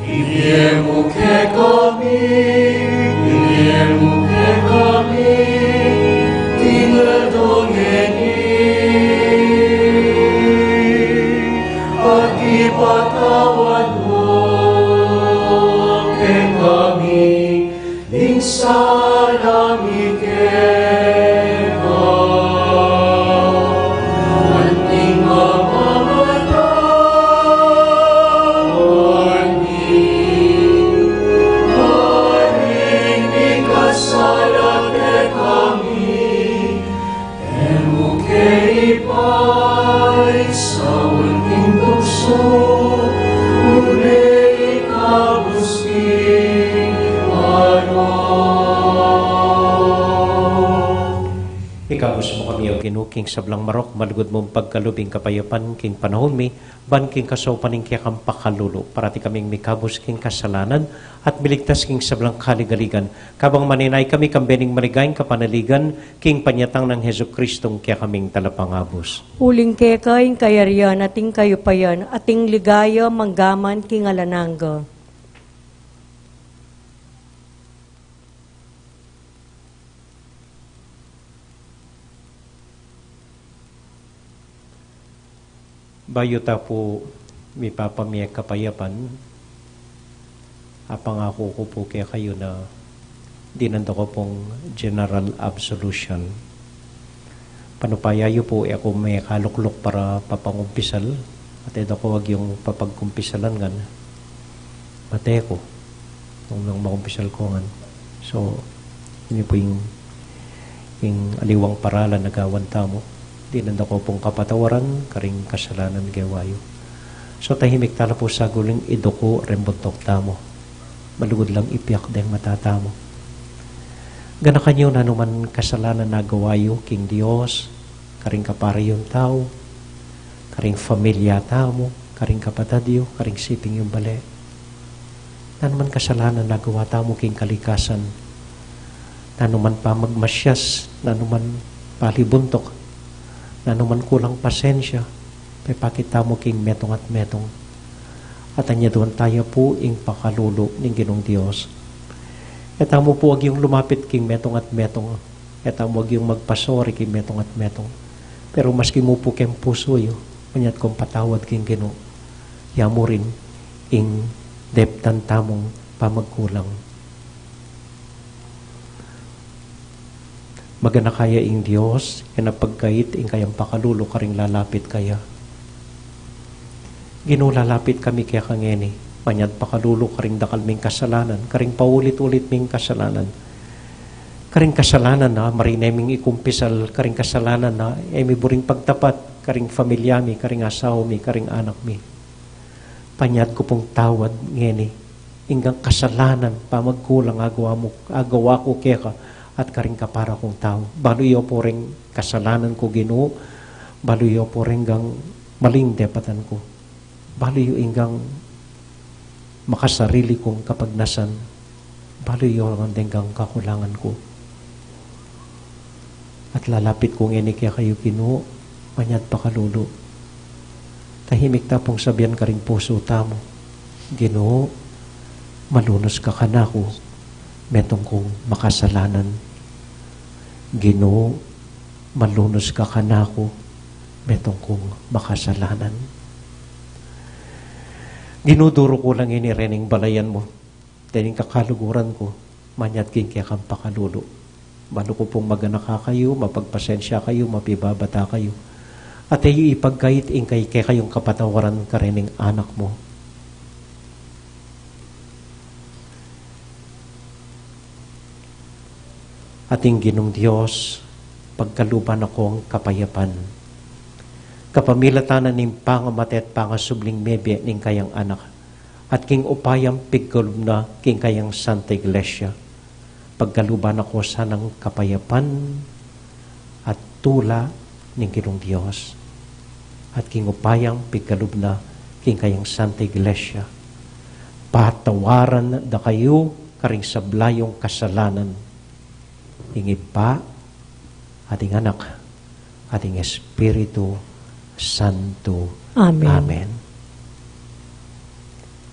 Ibie mu kekami, ibie mu kekami king aldo ngeni, at ipatawad mu kekami ing sala mi keka, anti ing pamamatawad mi karing mikasala kekami. E mu ke ipaisaul king tuksu, nune ikabus king marok. Ikabus mu kami, Io Ginu, king sablang marok, malugud mung pagkalub ing kapayapan king panaun mi, ban king kasaupan ning kekang pakalulu, parati kaming mikabus king kasalanan, at miligtas king sablang kaligaligan, kabang maninay kami kambe ning maligayang kapanaligan, king panyatang nang Jesucristong kekaming Talapangabus. Uling keka ing kayarian, at ing kayupayan, at ing ligaya, manggaman king alang angga. Bayu ta pu mipapamie kapayapan, apangaku ku pu kekayu na dinan da ku pung general absolution. Panupaya yu pu, e ku mekalukluk para papangumpisal, at e da ku agyung papagkumpisalan ngan. Mate ku nung, nung mangumpisal ku ngan. So, ini pu ing, ing aliwang paralan a gawan tamu. Dinan da ku pung kapatawaran karing kasalanan gewa yu. So, tahimik tala pu saguli, iduku reng buntuk tamu. Malugud lang ipiak deng mata tamu. Ganakan yu nanu man kasalanan a gawa yu king Dios, karing kapara yung tau, karing familia tamu, karing kapatad yu, karing siping yung bale. Nanu man kasalanan a gawa tamu king kalikasan, nanu man pamagmasyas, nanu man palibuntuk, nanu man kulang pasensya, pepakit tamu king metung at metung. At anyaduan taya pu ing pakalulu ning Ginung Dios. E tamu pu agyung lumapit king metung at metung. E tamu agyung magpasori king metung at metung. Pero maski mu pu keng pusu yu, manyat kung patawad king Ginu. Ya mu rin ing deptan tamung pamagkulang. Maganaka ya ing Dios, e na pagkait ing kayang pakalulu karing lalapit kaya. Ginu, lalapit kami keka ngeni, manyat pakalulu karing dakal ming kasalanan, karing paulit-ulit ming kasalanan. Karing kasalanan na marine ming ikumpisal, karing kasalanan na e mi buring pagtapat, karing familia mi, karing asawa mi, karing anak mi. Panyat ku pung tawad ngeni, inggang kasalanan, pamagkulang a gawa mu, a gawa ku keka, at karing kapara kung tau. Balu yu pu ring kasalanan ku, Ginu, balu yu pu ring gang maling depatan ku. Balu yu inggang makasarili kung kapagnasan. Balu yu ngan deng gang kakulangan ku. At lalapit ku ngeni kekayu, Ginu, manyat pakalulu. Tahimik ta pung sabian karing pusu tamu, Ginu, malunus ka kanaku, metung kung makasalanan. Ginu, malunus ka kanaku, metung kung makasalanan. Ginu, duru ku la ngeni rening balayan mu, dening kakaluguran ku, manyat king kekang pakalulu. Balu ku pung maganaka kayu, mapagpasensya kayu, mapibabata kayu. At e yu ipagkait ing kekayung kapatawaran karening anak mu. At ing Ginung Dios, pagkaluban na kung kapayapan, kapamilatan na ning pangamate at pangasubling mebie ning kayang anak, at king upayang pigkalub na king kayang Santa Iglesia, pagkaluban na ku sanang kapayapan at tula ning Ginung Dios, at king upayang pigkalub na king kayang Santa Iglesia, patawaran da kayu karing sabla yung kasalanan, ing Ibpa, at ing Anak, at ing Espiritu Santo. Amen. Amen.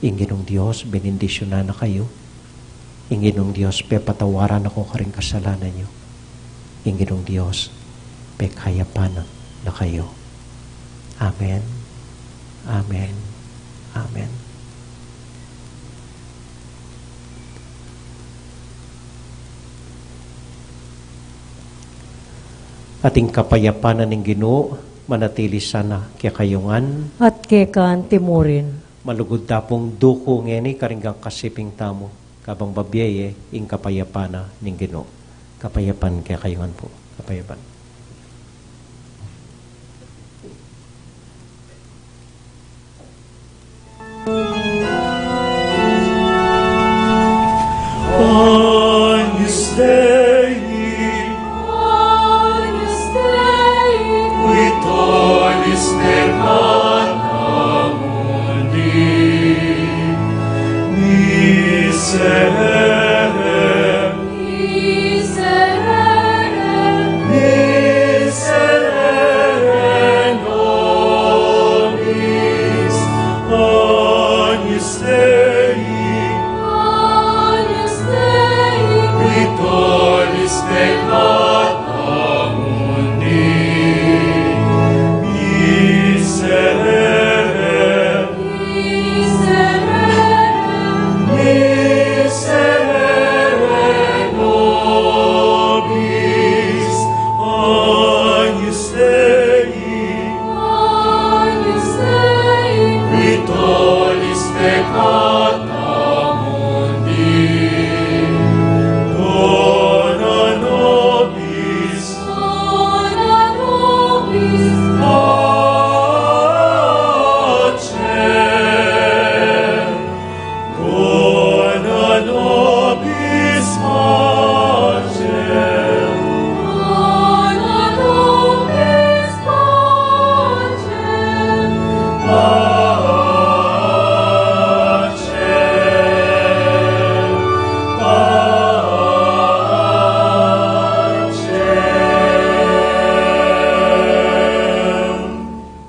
Ing Ginung Dios benendisyunan na kayu. Ing Ginung Dios pepatawaran na ko karing kasalanan yu. Ing Ginung Dios pekayapan na kayu. Amen. Amen. Amen. At ing kapayapan na ning Ginu manatili sana kekayu ngan. At keka anti mu rin. Malugud ta pung duku ngeni karing gang kasiping tamu, kabang babie ing kapayapan na ning Ginu. Kapayapan kekayu ngan pu. Kapayapan. Agnus Dei.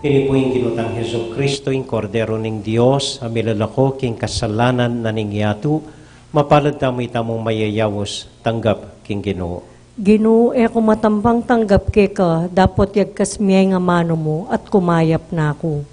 Keni pu ing Ginu tang Jesucristo, ing Kordero ning Dios, a milalako king kasalanan na ning yatu. Mapalad tamu, itamu mayayaus tanggap king Ginu. Ginu, e ku matampang tanggap keka, dapot yagkas me ing amanu mu, at kumayap na ku.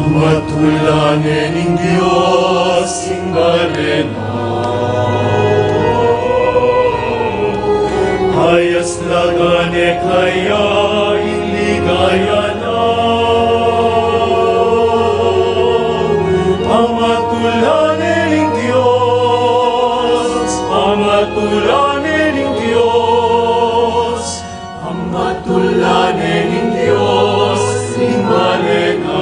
Pamatulan ne ning Dios ing balen na, ayaslagan ne kaya ing ligaya na. Pamatulan ne ning Dios, pamatulan ne ning Dios, pamatulan ne ning Dios ing balen na.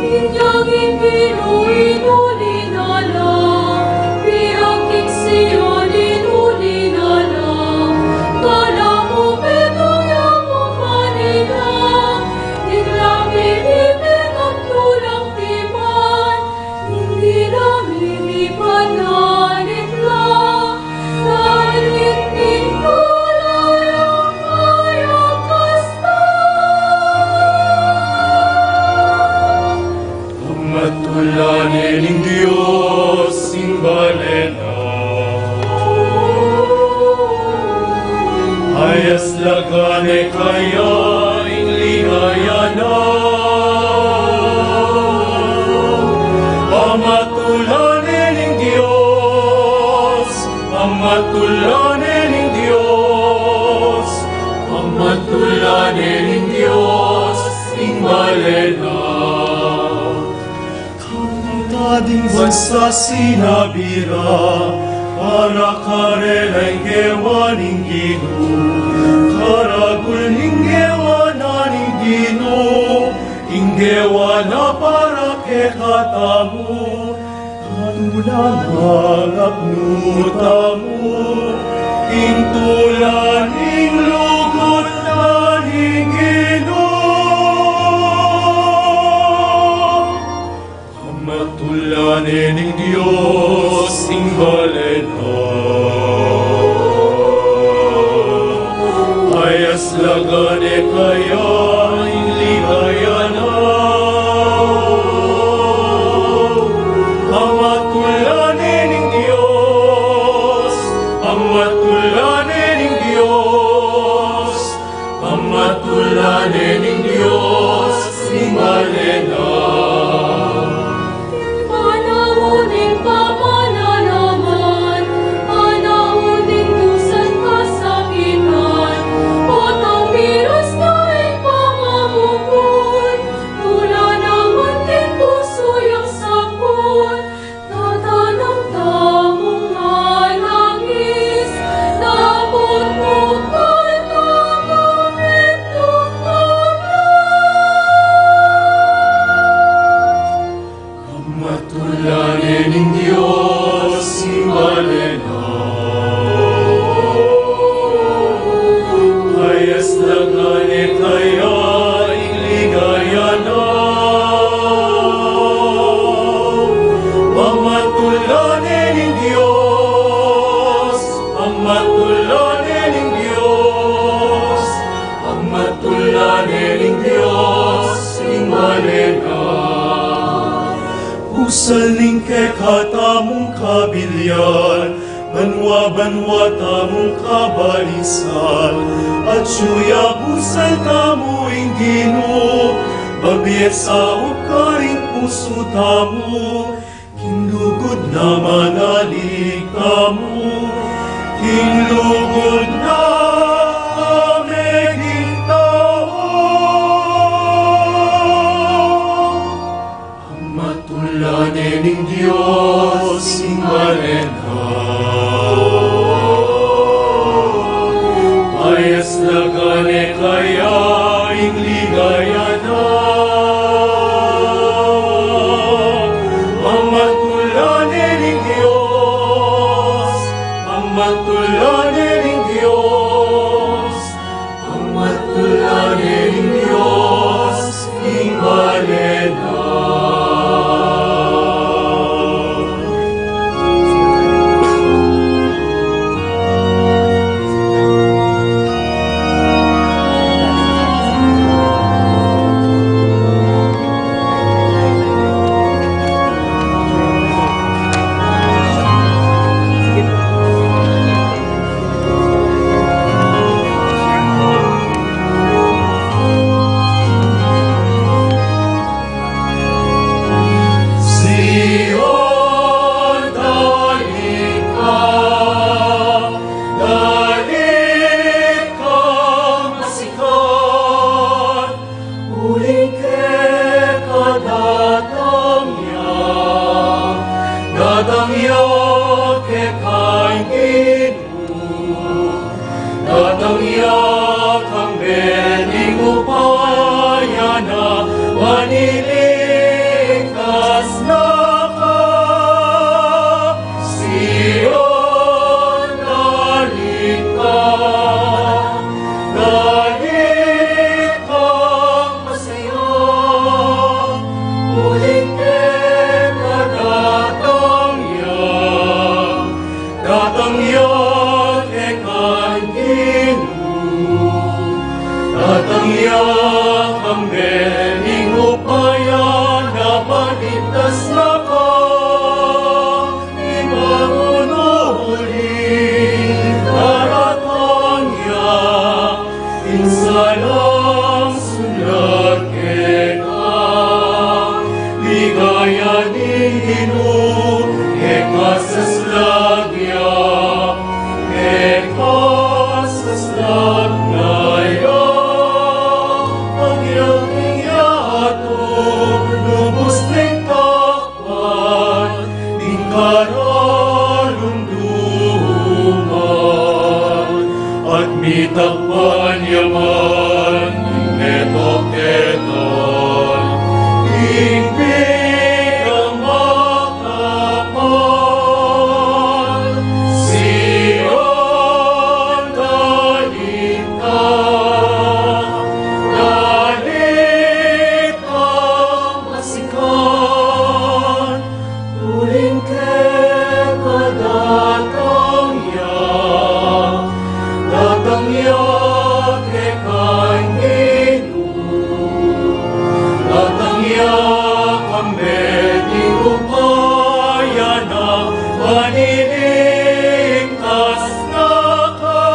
Inyang ing Ginu inuli na la, piang king Sion inuli na la, kala mu petung yang mu kanita, ing langit ipinagtulang timan, ing dila mi mipananit la, langit ning tula yang kaya kasta. Pamatulan ne ning Dios ing balen na, ayaslagan ne kaya ing ligaya na. Pamatulan ne ning Dios, pamatulan ne ning Dios, pamatulan ne ning Dios ing balen na. Kanita ding bansa sinabi ra, para karela ing gewa ning Ginu. Karagul ning gewa na ning Ginu, ing gewa na para kekatamu. Katula nang apnutamu ing tula ning lugud na ning Ginu. Pamatulan ne ning Dios ing balen na, ayaslagan ne kaya ing ligaya na. Pamatulan ne ning Dios, pamatulan ne ning Dios, pamatulan ne ning Dios ing balen na. Panaun ning pamanalaman, panaun ning dusan kasakitan, potang pinas na ing pamamukul, tula naman king pusu yang sapul, tatanam tamung anangis, dapot bukal tamu mitlung kablan. Pamatulan ne ning Dios ing balen na, ayaslagan ne kaya ing ligaya na. Pamatulan ne ning Dios, pamatulan ne ning Dios, pamatulan ne ning Dios ing balen na. Busal ning kekatamung kabilian, banua-banua tamung kabalisan, atyu ya busal tamu ing Ginu, babie saup karing pusu tamu. Na manalig tamu king lugud na meging tau. Matula ne ning Dios ing balen na, payaslagan ne kaya ing ligaya na. Pamatula ne ning Dios, pamatula ne ning Dios, pamatula ne ning Dios ing balen na. Sion, dalit ka, dalit kang masikan, uling keka datang ya, datang ya kekang Ginu. Datang ya kambe ning upaya na, ban iligtas na ka. Sion, dalit ka, dalit kang masaya, uling keka datang ya, datang ya kekang Ginu. Datang ya kambe ning upaya na, ban iligtas na ka. Iba unu uli daratang ya, ing salang sulat keka. Ligaya ning Ginu kekang saslag ya, kekang saslag na ya. Agyang ning yatu lubus neng takpan ning karalunduman, at mitakpan ya man ning metung-metung, ing pinamakapal. Sion, dalit ka, dalit kang masikan, uling keka datang ya, datang ya kekang Ginu. Datang ya kambe ning upaya na, ban iligtas na ka.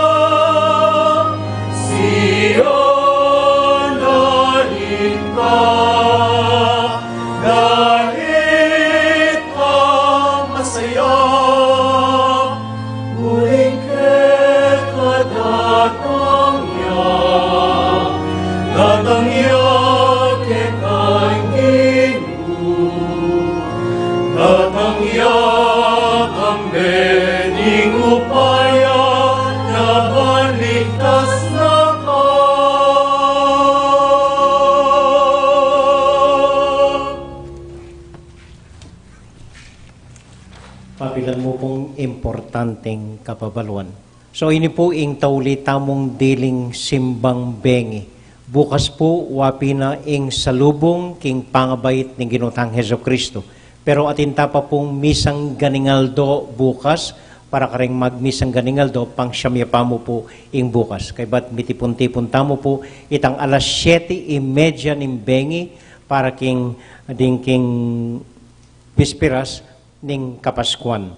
Sion, dalit ka, dalit kang masaya, uling keka datang ya, datang ya kekang Ginu. Datang ya kambe ning upaya na, ban iligtas na ka. Papilan mu pung importanteng kababaluan. So, ini pu ing tauli tamung diling simbang bengi. Bukas pu, wa pin ing salubung king pangabait ning Ginu tang Jesucristo. Pero atin ta pa pung misang ganing aldo bukas, para karing magmisang ganing aldo, pangsiam ya pa mu pu ing bukas. Kaybat mitipun-tipun tamu pu, itang alas siete y media ning bengi, para king, ding king bisperas ning Kapaskuan.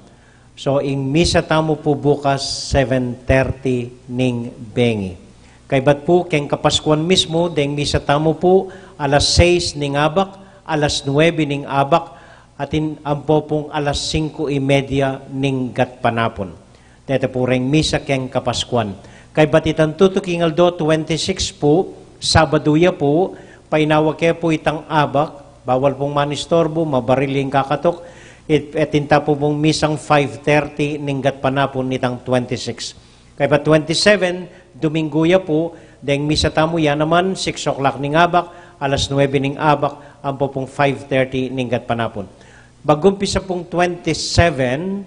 So, ing misa tamu pu bukas, seven thirty ning bengi. Kaybat pu, keng Kapaskuan mismu, deng misa tamu pu, alas seis ning abak, alas nuebe ning abak, Atin ampo pung alas singko y media ning gatpanapun. Deta pu reng misa keng Kapaskuan. Kaybat itang tutuking aldo, twenty-six pu, Sabadu ya pu, painawa ke pu itang abak, bawal pung manistorbu, mabaril ing kakatuk, it, atin ta pu pung misang five thirty ning gatpanapun nitang twenty-six. Kaybat twenty-seven, Duminggu ya pu, deng misa tamu ya naman, six o'clock ning abak, alas nuebe ning abak, ampo pung five thirty ning gatpanapun. Bagumpisa pung twenty-seven,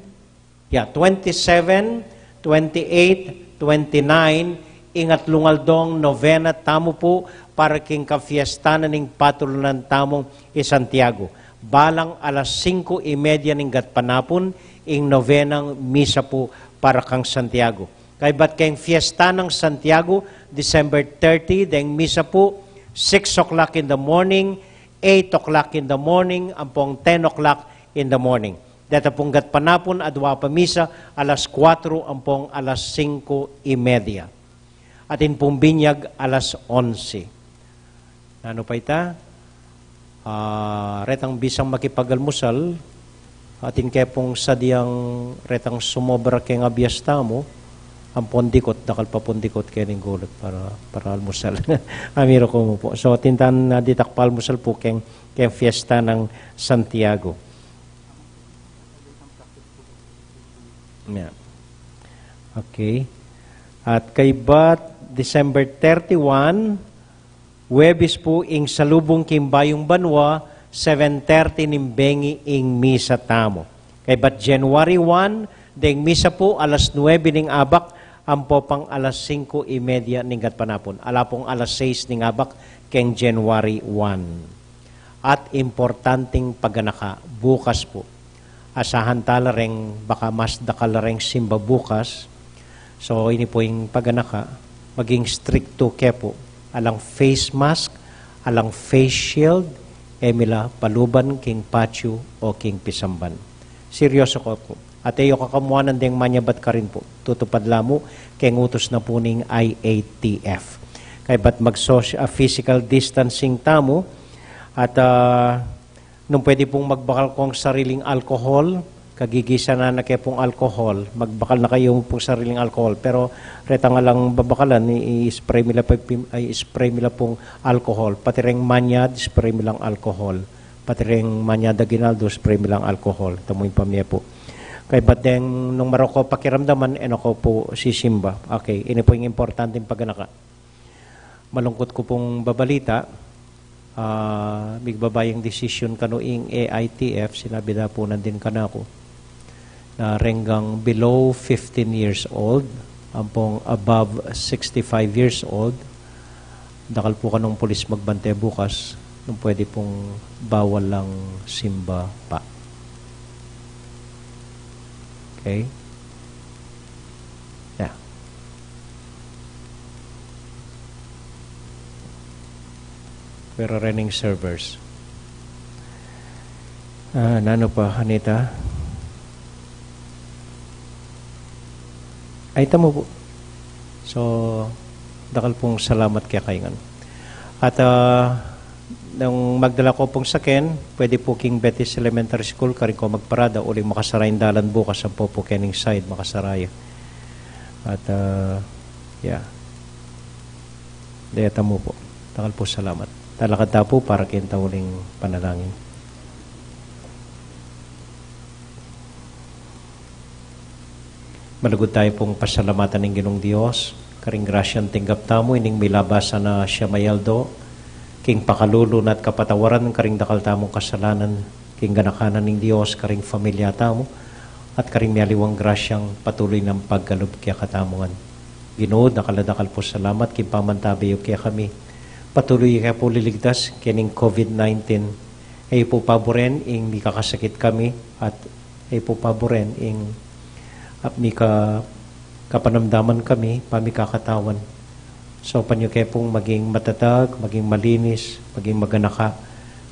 ya, twenty-seven, twenty-eight, twenty-nine, ing atlung aldong novena tamu pu para king kafiestanan ning patulunan tamung i Santiago. Balang alas singko y media ning gatpanapun, ing novenang misa pu para kang Santiago. Kaybat keng fiesta nang Santiago, December thirty, deng misa pu, six o'clock in the morning, eight o'clock in the morning, ampong ten o'clock in the morning. Deta pung gatpanapun, adwa pa misa, alas kuatro ampong alas singko y media. Atin pung binyag, alas onse. Nanu pa ita? Ah, retang bisang makipagalmusal, atin ke pung sadyang retang sumobra keng abias tamu, ampong dikut, dakal pa pung dikut keng gulut para, para almusal. Amiru ku mu pu. So, atin tang ditak palmusal pu keng, keng fiesta nang Santiago. Yeah. Okay. At kaybat, December thirty-one, Huwebes pu, ing Salubung king Bayung Banua, seven thirty ning bengi ing misa tamu. Kaybat January one, deng misa pu alas nuebe ning abak, ampo pang alas singko y media ning gatpanapun. Ala pung alas sais ning abak keng January one. At importanteng paganaka, bukas pu. Asahan ta la reng baka mas dakal la reng simba bukas. So, ini pu ing paganaka, maging strikto ke pu. Alang face mask, alang face shield, e mi la paluban king patio o king pisamban. Seryoso ku pu. At e yu kakamuanan deng manyabat karin pu. Tutupad la mu keng utus na pu ning I A T F. Kaybat mag-soci-, ah, physical distancing tamu at, ah, nung pwede pung magbakal kong sariling alcohol, kagigisa na na ke pung alcohol, magbakal na kayu pung sariling alcohol. Pero retang alang babakalan, i-, i-spray mi la pa pim-, ay, i-spray mi la pung alcohol. Pati reng manyad, spray mi lang alcohol. Pati reng manyad aguinaldo, spray mi lang alcohol. Tamu ing pamye pu. Kaybat deng nung marok ko pakiramdaman, e na ko pu sisimba. Okay, ini pu ing importanteng paganaka. Malungkut ku pung babalita, ah, migbaba yang desisyon kanu ing A I T F, sinabi da pu nandin kanaku, na renggang below fifteen years old, ampong above sixty-five years old, dakal pu kanung pulis magbante bukas, nung pwede pung bawal lang simba pa. Okay? Yeah. Pero running servers. Ah, nanu pa, Anita? Ay, tamu pu. So, dakal pung salamat kekayu ngan. At, ah, nung magdala ko pung saken, pwede pu king Betis Elementary School, karin ko magparada, uling makasara ing dalan bukas, ampo pu kening side, makasara ya. At, ah, yeah. Deta mu pu. Dakal pu salamat. Talakad ta pu para king tauling panalangin. Malugud tamu pung pasalamatan ing Ginung Dios, karing grasyang tinggap tamu ining milabasan a siyamay aldo, king pakalulu na at kapatawaran karing dakal tamung kasalanan, king ganaka na ning Dios karing familia tamu, at karing mialiwang grasyang patuloy nang pagkalub kekatamu ngan. Ginu, dakal a dakal pu salamat king pamantabe yu kekami. Patuloy yu ke pu liligtas kening COVID nineteen. E yu pu paburen ing mikakasakit kami, at e yu pu paburen ing, at mika-, kapanamdaman kami, pamikakatawan. Saupan yu ke pung maging matatag, maging malinis, maging maganaka,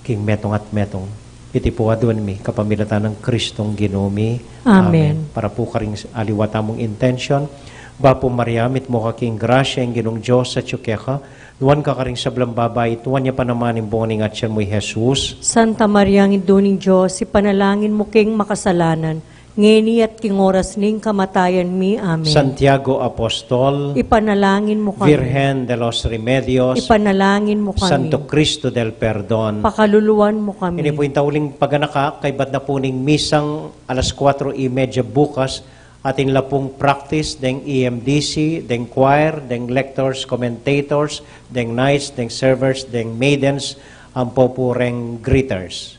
king metung at metung. Iti pu aduan mi, kapamilatan nang Kristong Ginu mi. Amen. Amen. Para pu karing aliwa tamung intention, Bapu Maria, mitmu ka king grasya, ing Ginung Dios atyu keka, nuan ka karing sablang babai, at nuan ya pa naman ing bunga ning atyan mu, i Jesus. Santa Maria, Indu ning Dios, ipanalangin mu keng makasalanan, ngeni at king oras ning kamatayan mi. Amen. Santiago Apostol, ipanalangin mu kami. Virgen de los Remedios, ipanalangin mu kami. Santo Cristo del Perdon, pakaluluan mu kami. Ini pu ing tauling paganaka, kaybat na pu ning misang alas kuatro y media bukas, atin la pung practice deng E M D C, deng choir, deng lectors, commentators, deng knights, deng servers, deng maidens, ampo pu reng greeters.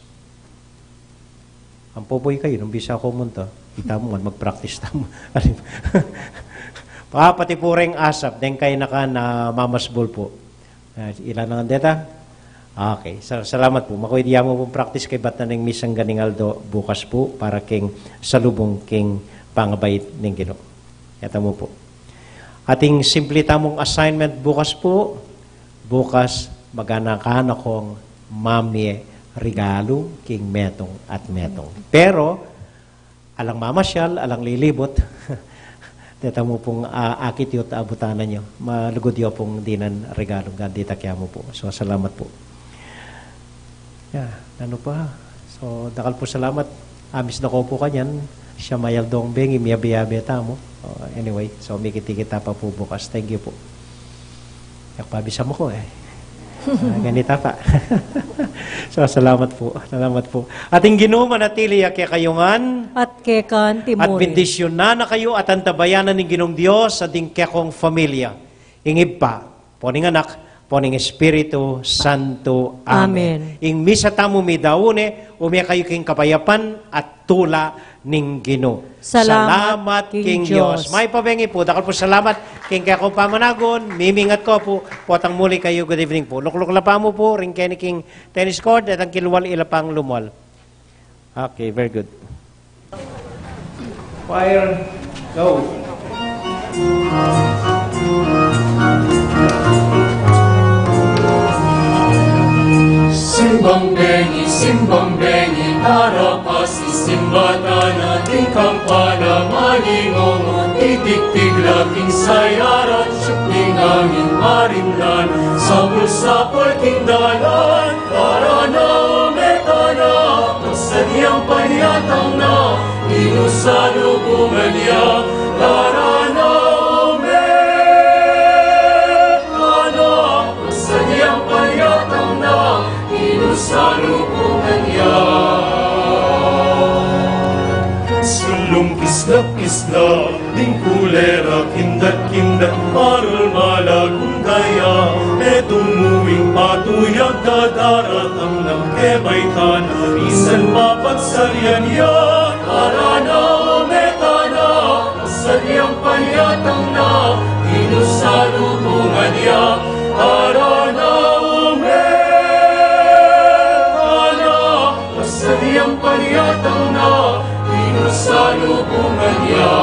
Ampo pu ikayu, nung bisa ku munta, ita mu ngan mag-practice tamu. Pa, pati pu reng asap, deng kayanakan a mamasbul pu. Ah, ila na ngan deta? Okay. Sa-, salamat pu. Makuid ya mu pung practice kaybat na ning misang ganing aldo bukas pu para king salubung king pangabait ning Ginu. Keta mu pu. Ating simple tamung assignment bukas pu. Bukas, maganakan kong mamie regalu king metung at metung. Pero, alang mamasyal, alang lilibut. Deta mu pung, ah, akit yu at abutan na yu. Malugud yu pung dinan regalu, ngan dita kaya mu pu. So, salamat pu. Ya, nanu pa? So, dakal pu salamat. Amis na ko pu kanyan. Siya mayal dong bengi, miyabe-yabe tamu. Oh, anyway, so, mikit-ikit ta pa pu bukas. Thank you pu. Yak pabisa mu ko e. Ah, ganita pa. So, salamat pu. Salamat pu. At ing Ginu manatili ya kekayu ngan. At keka naman. At bendisyunan na kayu at antabayanan ning Ginung Dios at ing kekong familia. Ing Ibpa, ampo ning Anak, ampo ning Espiritu Santo. Amen. Amen. Ing misa tamu midaun ne, ume kayu king kapayapan at tula ning Ginu. Salamat king Dios. May pabengi pu, dakal pu salamat king kekong pamanagun, mimingat ko pu, potang muli kayu, good evening pu. Lukluk la pa mu pu, ring keni king tennis court, detang kilwal ila pang lumwal. Okay, very good. Choir, go. Simbang bengi, simbang bengi, tara pasisimba tana, ding kampana malingaw, titigtig la king sayaran, siyup ning angin marimlan, sapul-sapul king dalan, tara na, ume tana, pasadyang panyatang na, Ginu salubungan ya, tara na, ume tana, pasadyang panyatang na, Ginu salubungan ya. Sulung kisla-kisla, ding kulera, kindat-kindat, marul malagundaya, metung mu ing patuyag, dadaratang nang kebaitan, misan mapagsalian ya, tara na, ume tana, pasadyang panyatang na, Ginu salubungan ya, tara na, ume tana, pasadyang panyatang na, Ginu salubungan ya.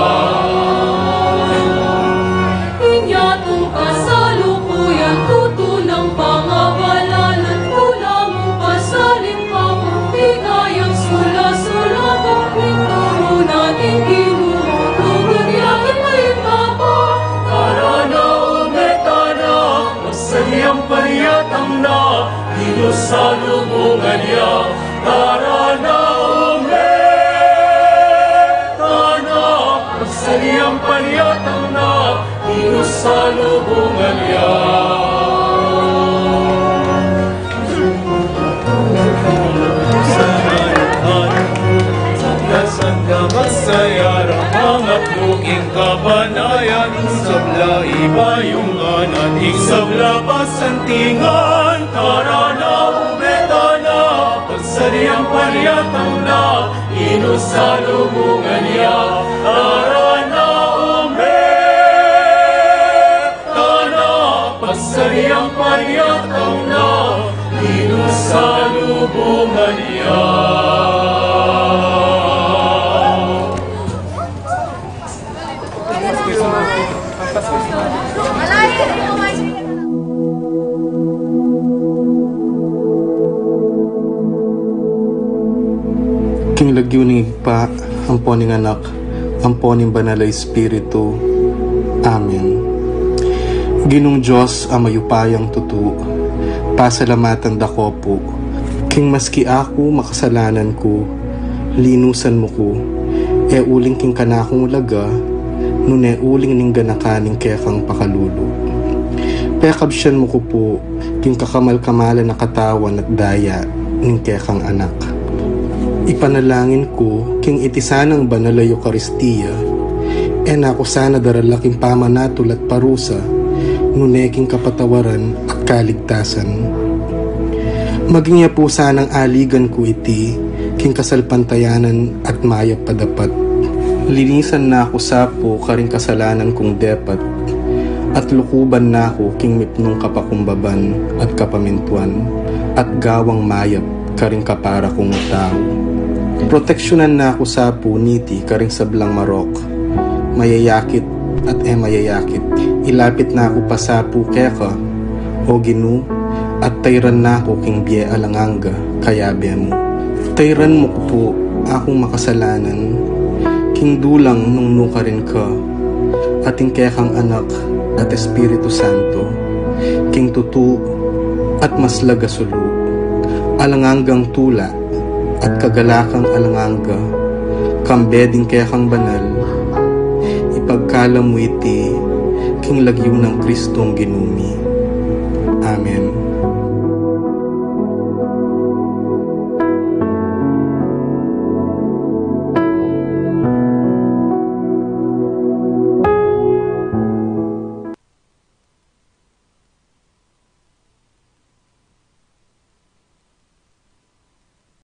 Inya tung kasalukuyan, tutu nang pangabalalan, kulang mu pasaling papu, bigayang sula-sula pa, ituru na king Ginu, lugud ya king Ibpa pa, tara na, ume tana, pasadyang panyatang na, Ginu salubungan ya, tara na, ume tana, pasadyang panyatang na, Ginu salubungan ya. Sangka-sangka masayaran, angat mu king kapanayan, ing sabla ibayung anan, ing sabla pasantingan, tara na, ume tana, pasadyang panyatang na, Ginu salubungan ya, tara na, ume tana, pasadyang panyatang na, Ginu salubungan ya. King lagyu ning Ibpa, ampo ning Anak, ampo ning Banal a Espiritu. Amen. Ginung Dios a mayupayang tutu, pasalamatan da ko pu, king maski aku makasalanan ku, linusan mu ku, e uling king kanakung laga, nune uling ning ganaka ning kekang pakalulu. Pekabsian mu ku pu, king kakamal-kamalan a katawan at daya ning kekang Anak. Ipanalangin ku, king iti sanang banal a Eukaristia, e na ku sana darala king pamanatul at parusa, nune king kapatawaran at kaligtasan. Maging ya pu sanang aligan ku iti, king kasalpantayanan at mayap a dapat. Linisan na ku sa pu karing kasalanan kung depat, at lukuban na ku king mipnung kapakumbaban at kapamintuan, at gawang mayap karing kapara kung tau. Proteksyunan na ku sa pu niti karing sablang marok, mayayakit at e mayayakit. Ilapit na ku pa sa pu keka, O Ginu, at tayran na ku king bie alang angga, kayabe mu. Tayran mu ku pu akung makasalanan, king dulang nung nukarin ka, at ing kekang Anak at Espiritu Santo, king tutu at maslag a sulu, alang anggang tula, at kagalakang alang angga, kambe ding kekang banal, ipagkalam mu iti, king lagyu nang Kristong Ginu mi. Amen.